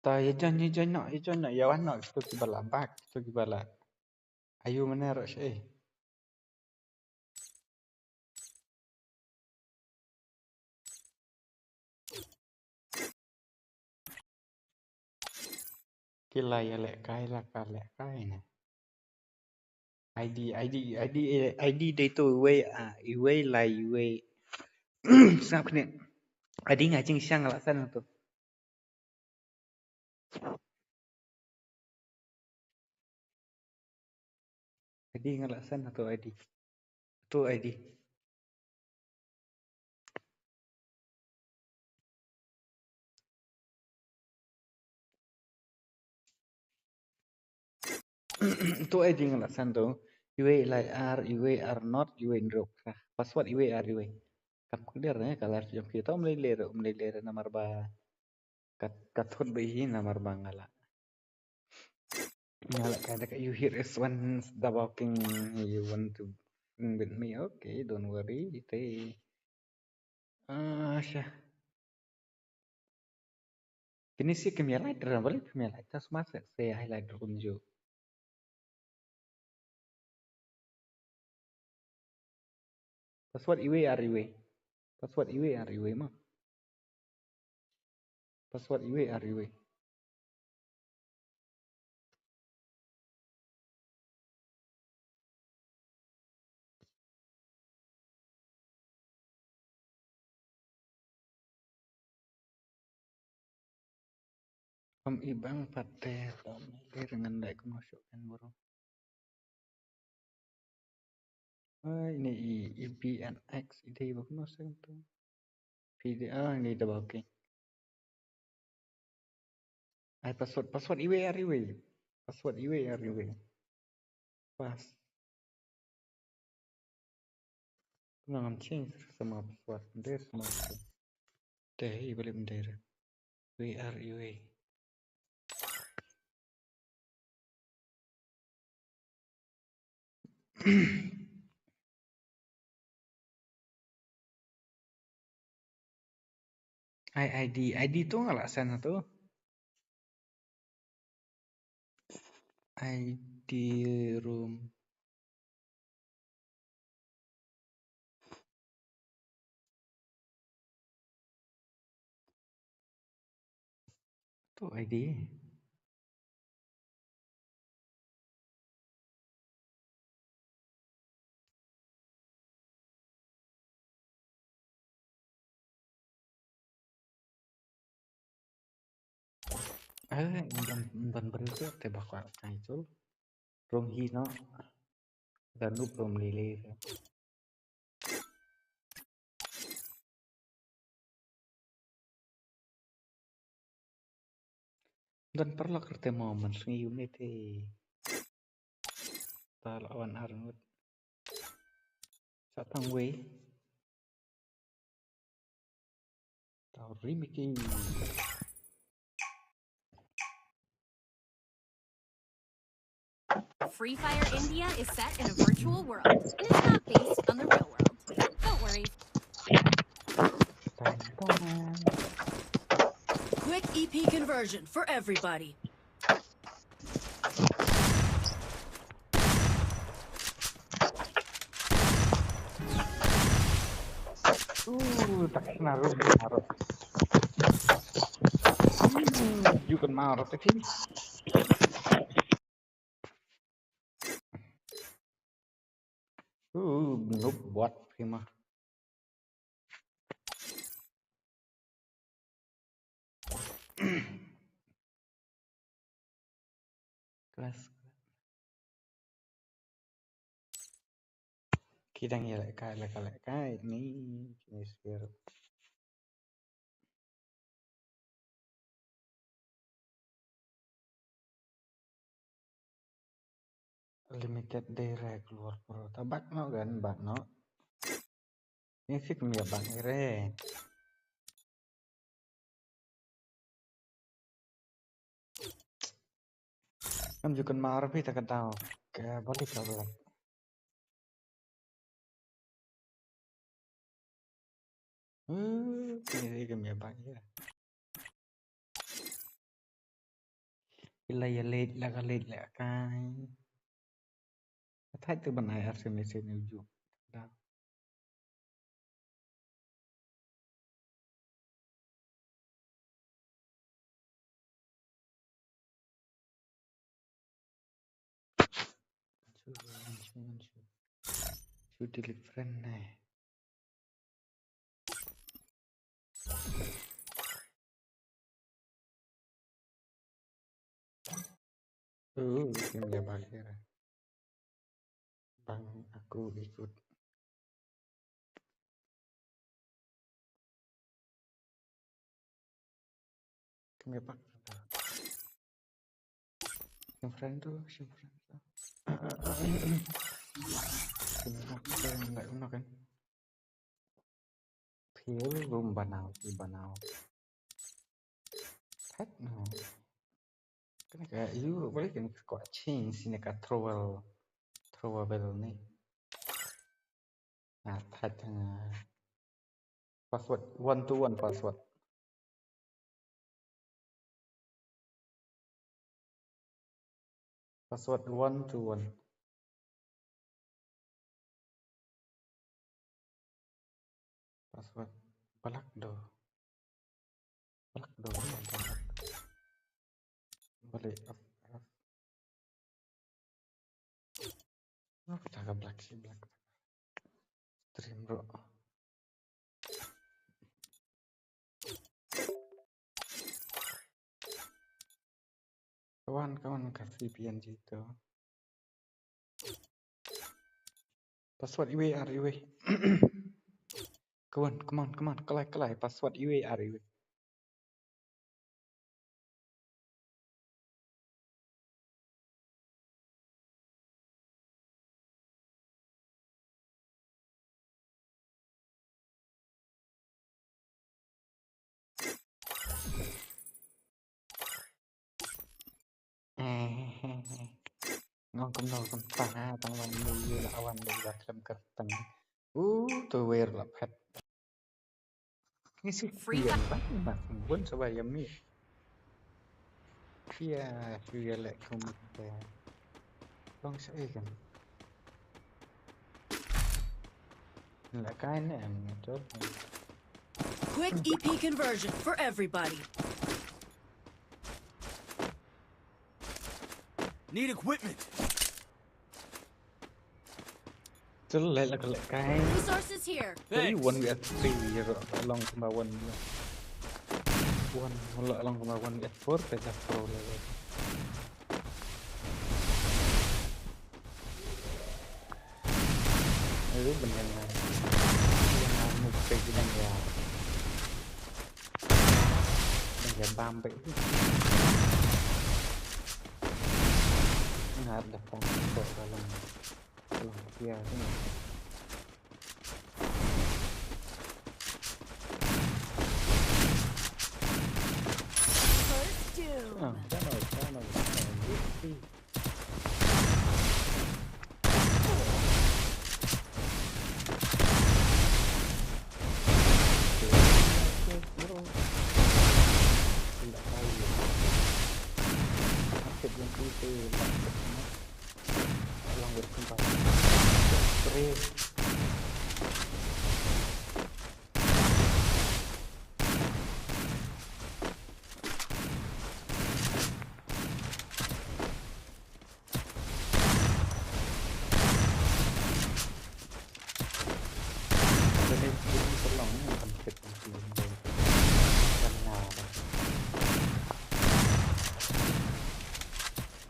Ta ya jan ya jan no ya jan no ya wan no kitu ki bala bak kitu ki bala. Ayu mana rak sye. Ki la ya leh kai la ka leh kai ne. I D, I D, I D, I D dei tu iwei, ah, iwei la iwei. Sngap kene. I D nga jingshang la san tu. I D nga la san tu I D. Tu I D. Tu I D nga la san tu. Iwei lai ar, iwei ar not, iwei ndruk. Password iwei ar iwei. Kam clear ne, ka live jong ki. Tom lei lei, um lei lei, namar ba. Kat, kat thot ba hi, namar ba nga la. Nga la ka da ka you hear is one the walking, you want to with me, okay, don't worry, ite. Ah, sha. Kini si kemia light, ram balik kemia light, tas masuk, saya highlight kunju. Password iwei ar iwei. Password iwei ar iwei ma. Password iwei ar iwei. Kam i bang pat te tam le ngan dai kumno shuh kan bro. Ai, ini i, i B N X i dei ba kumno shuh tu. P D A ini da ba okay. Ai password, password iwei ar iwei. Password iwei ar iwei. Pass. Ngam change sama password. Dei sama password. Dei i balik dei. Iwei ar iwei. Ai, I D, I D tu nga la send tu. I D room. Tu I D. Eh, ban, ban beri tu te bakal kai tu. Rong hi no. Da noob rum lili. Don paralok rte mo man sngi yu me te. Ta la wan ar ngut. Sa tang wei. Tau remiki. Free Fire India is set in a virtual world and is not based on the real world. Don't worry. Quick E P conversion for everybody. Ooh, tak na rum na rum. Hmm, you can mount up the key. Ooh, noob bot prima. Class. Ki dang ïalehkai, lehkai, lehkai ni, ni sir. Limited day rek luar pro. Ta bak no gan bak no. Ni sik mi bak ni re. Ngam ju kynmaw ruh phi ta ka daw ka balik ka balik. Hmm, ni dei ka mia bang ïa. Ila ïa leit la ka leit la kai. Thait tu ban ai ar sini sini uju. Da. Shu delete friend ne. Uh, ini dia balik ya. Bang aku ikut. Kami pak. Yang friend tu, yang friend tu. Kami pak tu yang nggak guna kan? Pil room banau, pil banau. Heck no. Kan ka you boleh kan ko change sini ka travel travel ni. Nah, thait hang password one to one password. Password one to one. Password balak do. Balak do. Balik. Apa tak black sih black. Stream bro. Kawan kawan kasih P N G tu. Password iwe ar iwe. Kawan, come on, come on, kelai kelai password iwe ar iwe. Ngong kumno kumta ha tang wan mu yu la wan yu la klem kerteng. U tu wer la phet. Ngi si Free kian ba ma bun sa ba yam mi. Kia kia le kumta. Long sa e kan. La kai ne am to. Quick E P conversion for everybody. Need equipment. Tul le la kale kai. Resources here. Three one we are three year long kumba one. One long kumba one we are four pe la pro le. Yu ban ïa nga. Ïa nga muk pek ki dang ïa. Dang ïa bam pek. Nga ap dah tang ko ka long. Ka long kia tu. First doom. Ah, channel, channel, channel. Yupi.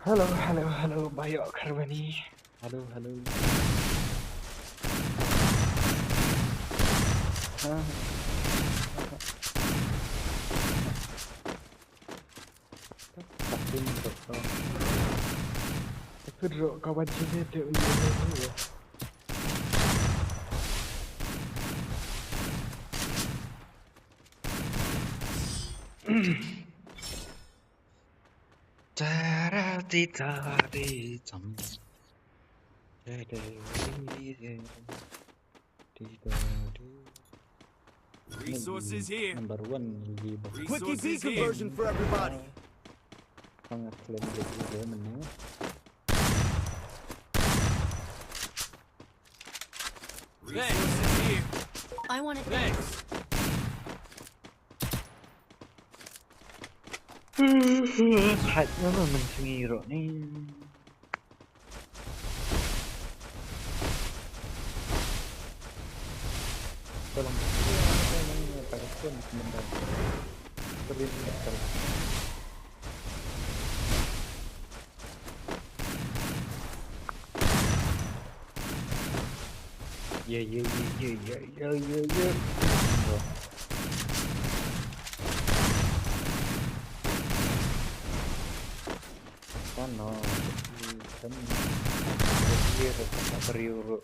Hello, hello, hello, Bayo Karbani. Hello, hello. Ah. Tapi menurut kau. Tapi menurut kau macam mana tu? Tara ti tari tam. Resources here. Number one. Quick E P conversion for everybody. Pang claim dia dulu mana? Resources here. I want it. Thanks. Haj nama mensengi rok ni. Tolong. Tolong, tolong, tolong. Tolong, tolong. Yeah, yeah, yeah. Kan no, kan, kan, kan, kan, kan, kan,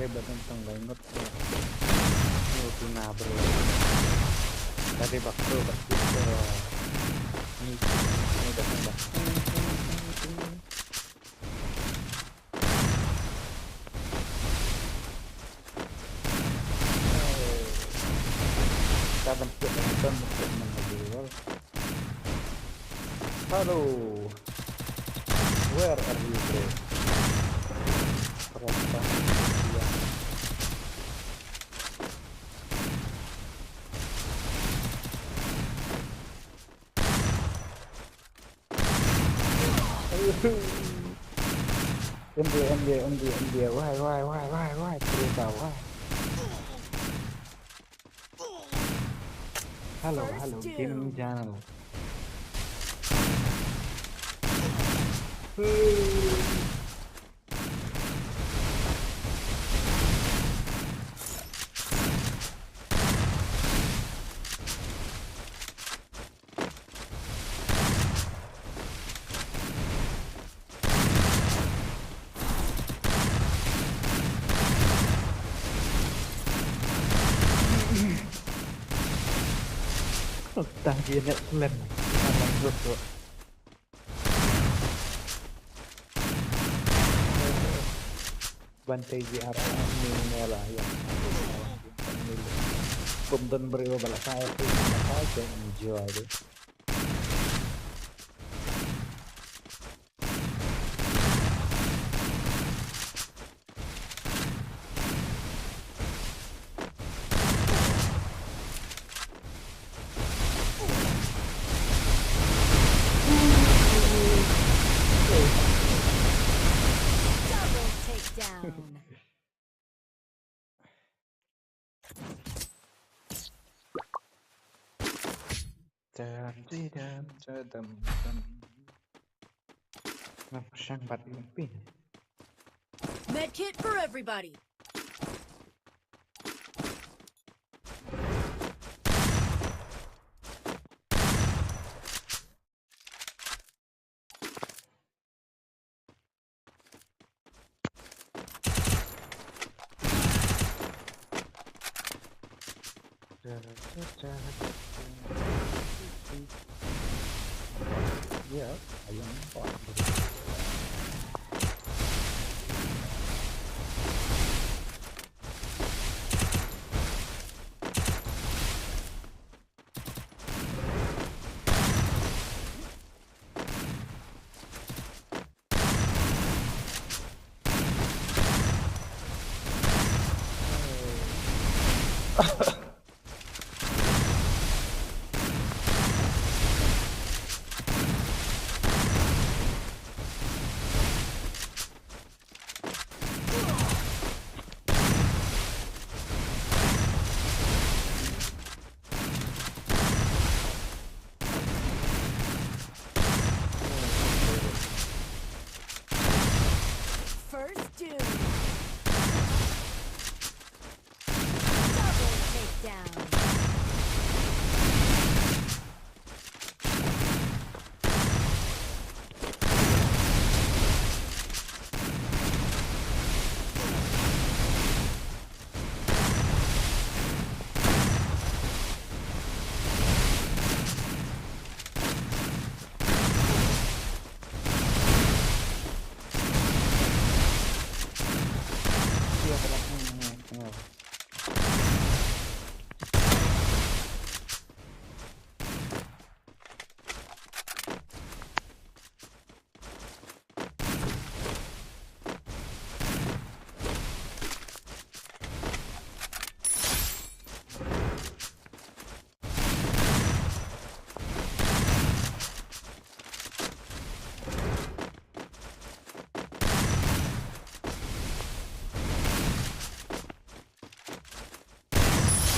Dei ba tang tang lai ngot. Ngot tu na bro. Ka dei bak tu bak tu. Ni ni dah tang dah. Ka ban tu ban tu ban tu. Hello. Where are you, bro? Perasaan dia. M D, M D, M D, M D. Why, why, why, why, why? Terus why? Hello, hello, Jim Jano. Tang ji net lem. Tang lang rut rut. Ban te ji ar ni ne la ya. Bum don briew ba la sai, ba la sai, enjoy de. Double takedown. Dum, dee, dum, da, dum, dum. Ngam shang bat yung pin. Med kit for everybody. Yeah, I am bot. First doom. Double takedown.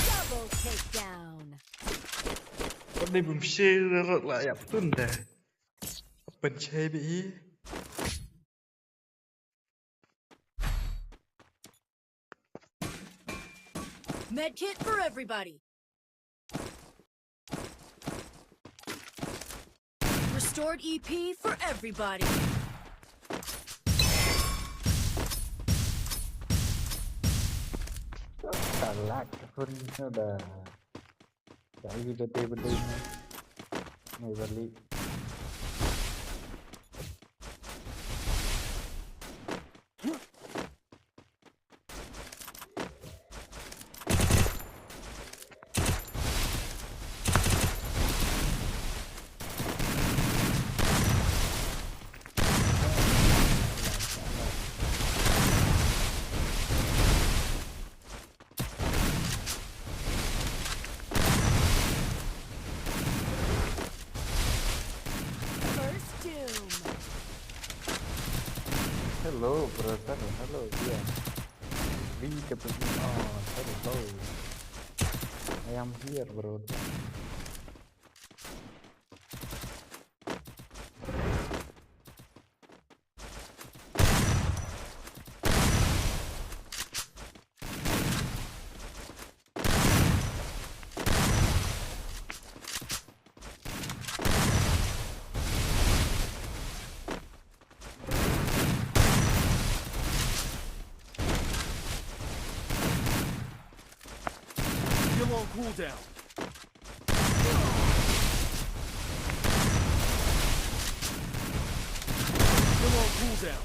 Double takedown. Wat dei bym share rot la ïap tun de. Open share bi. Med kit for everybody. Restored E P for everybody. Salah, sorry, sudah. Dah, you dah table dah ni. Mai balik. First doom. Hello, brother. Hello, dear. We get the, oh, hello. I am here, brother. Kill on cooldown. Kill on cooldown.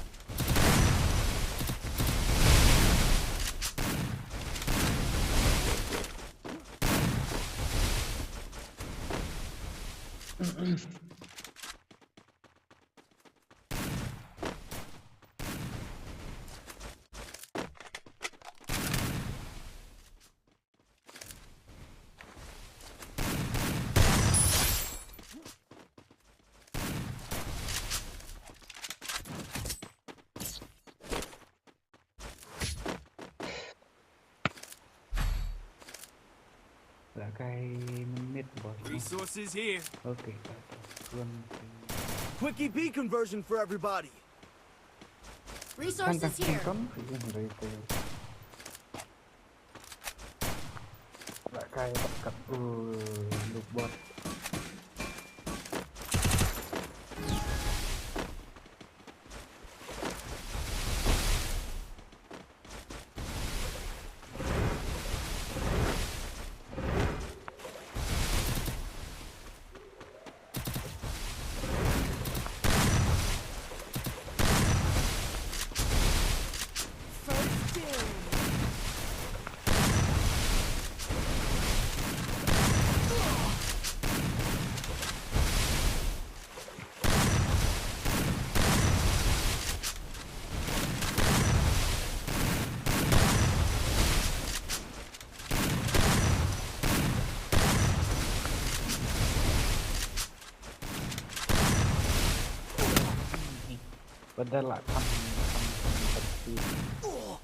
Lah kai minit, bos. Resources here. Okay, okay. One thing. Quick E P conversion for everybody. Resources here. Lah kai tak kat, uh, loot bot. Padahal lah kan, kan, kan, kan,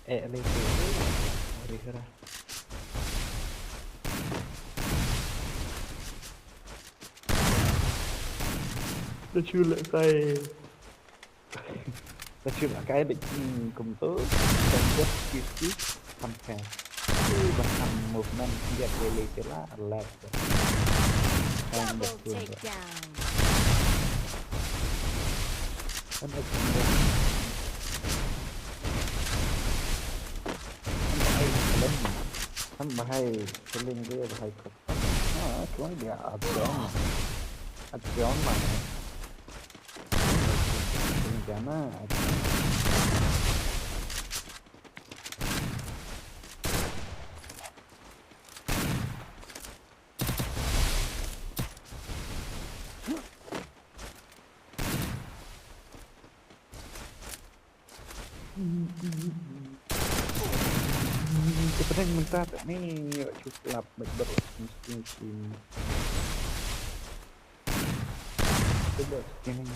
eh, lagi tu. Hari kira. Dah culak kai. Dah culak kai dek, hmm, kum tu. Dan dia kiki sampai. Bahkan movement dia lele kira lag. Kan double betul. Takedown. Kan bahai, kan bahai, kan bahai feeling dia bahai kop. Ah, cuman dia action. Action mana? Rencana action. Ka pdeng mynta te ni, ïa, cup lap bad ber.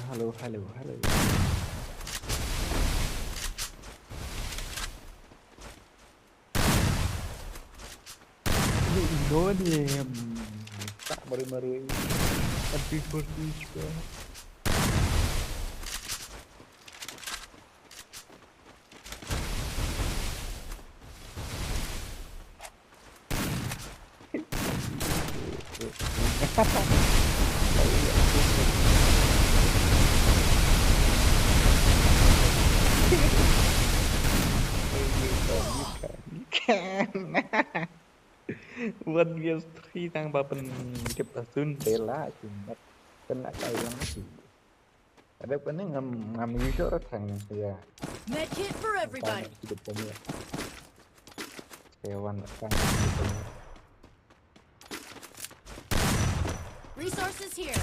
Hello, hello, hello. Lu Indo ni, em, tak maru-maru. Happy birthday juga. One versus three tang ba pynjop asun bela jumat. Kena kai lang sih. Ada pening ngam, ngam use orang sang ya. Med kit for everybody. Hidup kami. Sewan sang hidup kami. Resources here.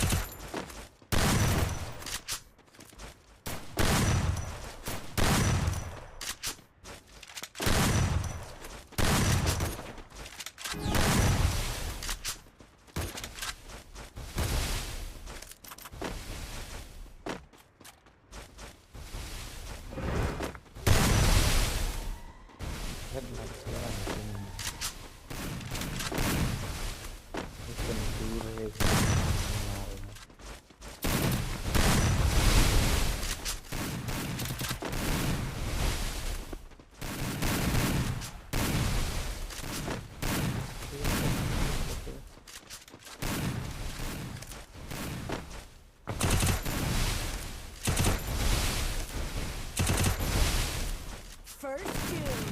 First doom.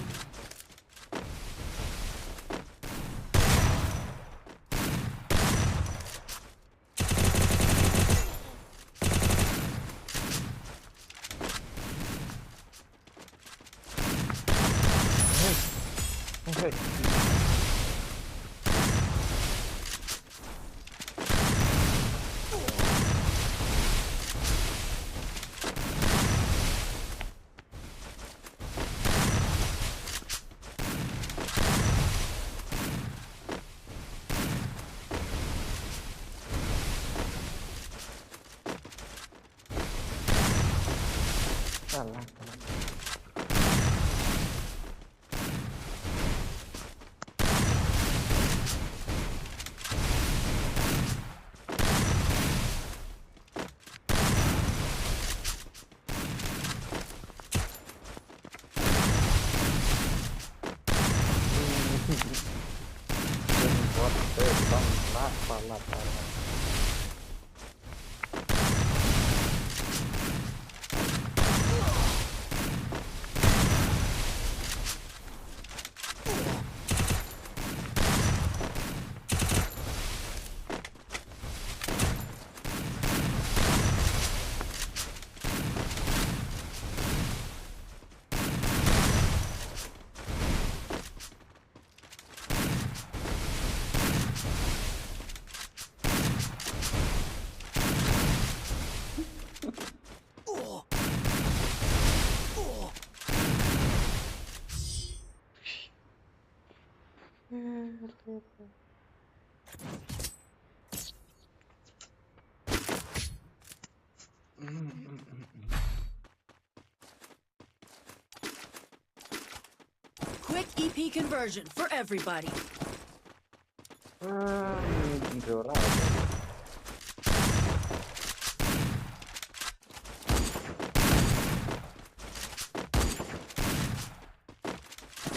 Salah, salah. Quick E P conversion for everybody. Ah, ini jora.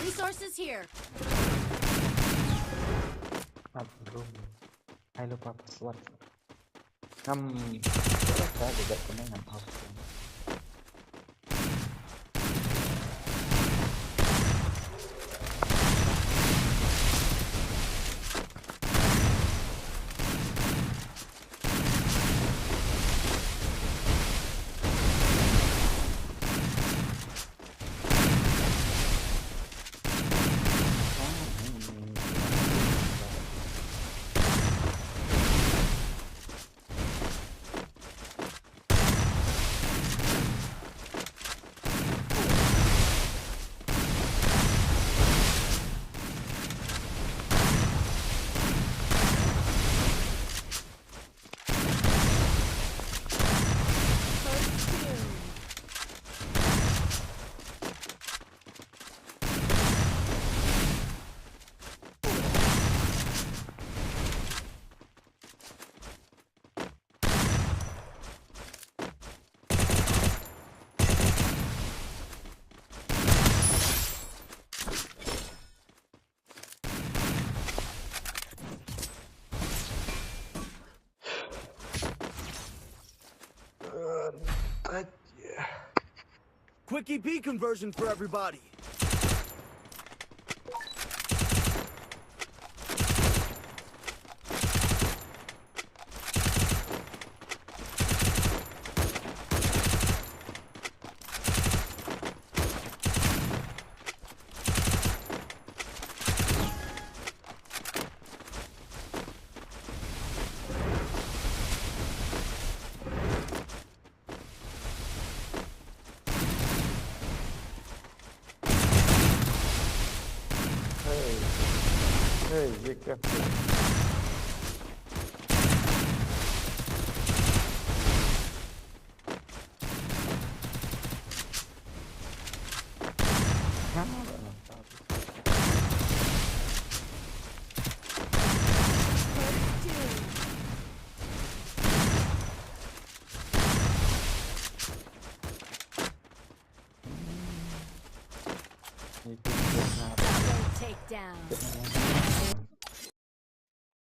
Resources here. Apa belum? Ai lupa password. Ngam. Ka ka ka kena ngam tahu. Quick E P conversion for everybody. Hey. Hey, ये क्या किया? Double takedown.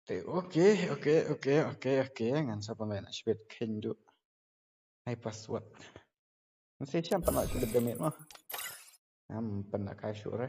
Te, okay, okay, okay, okay, okay. Ngan sa pynlait na shibit kyndu. Ai password. Ngan sa shim pynlait shibit da mit mo. Am pynlait kai shuh re.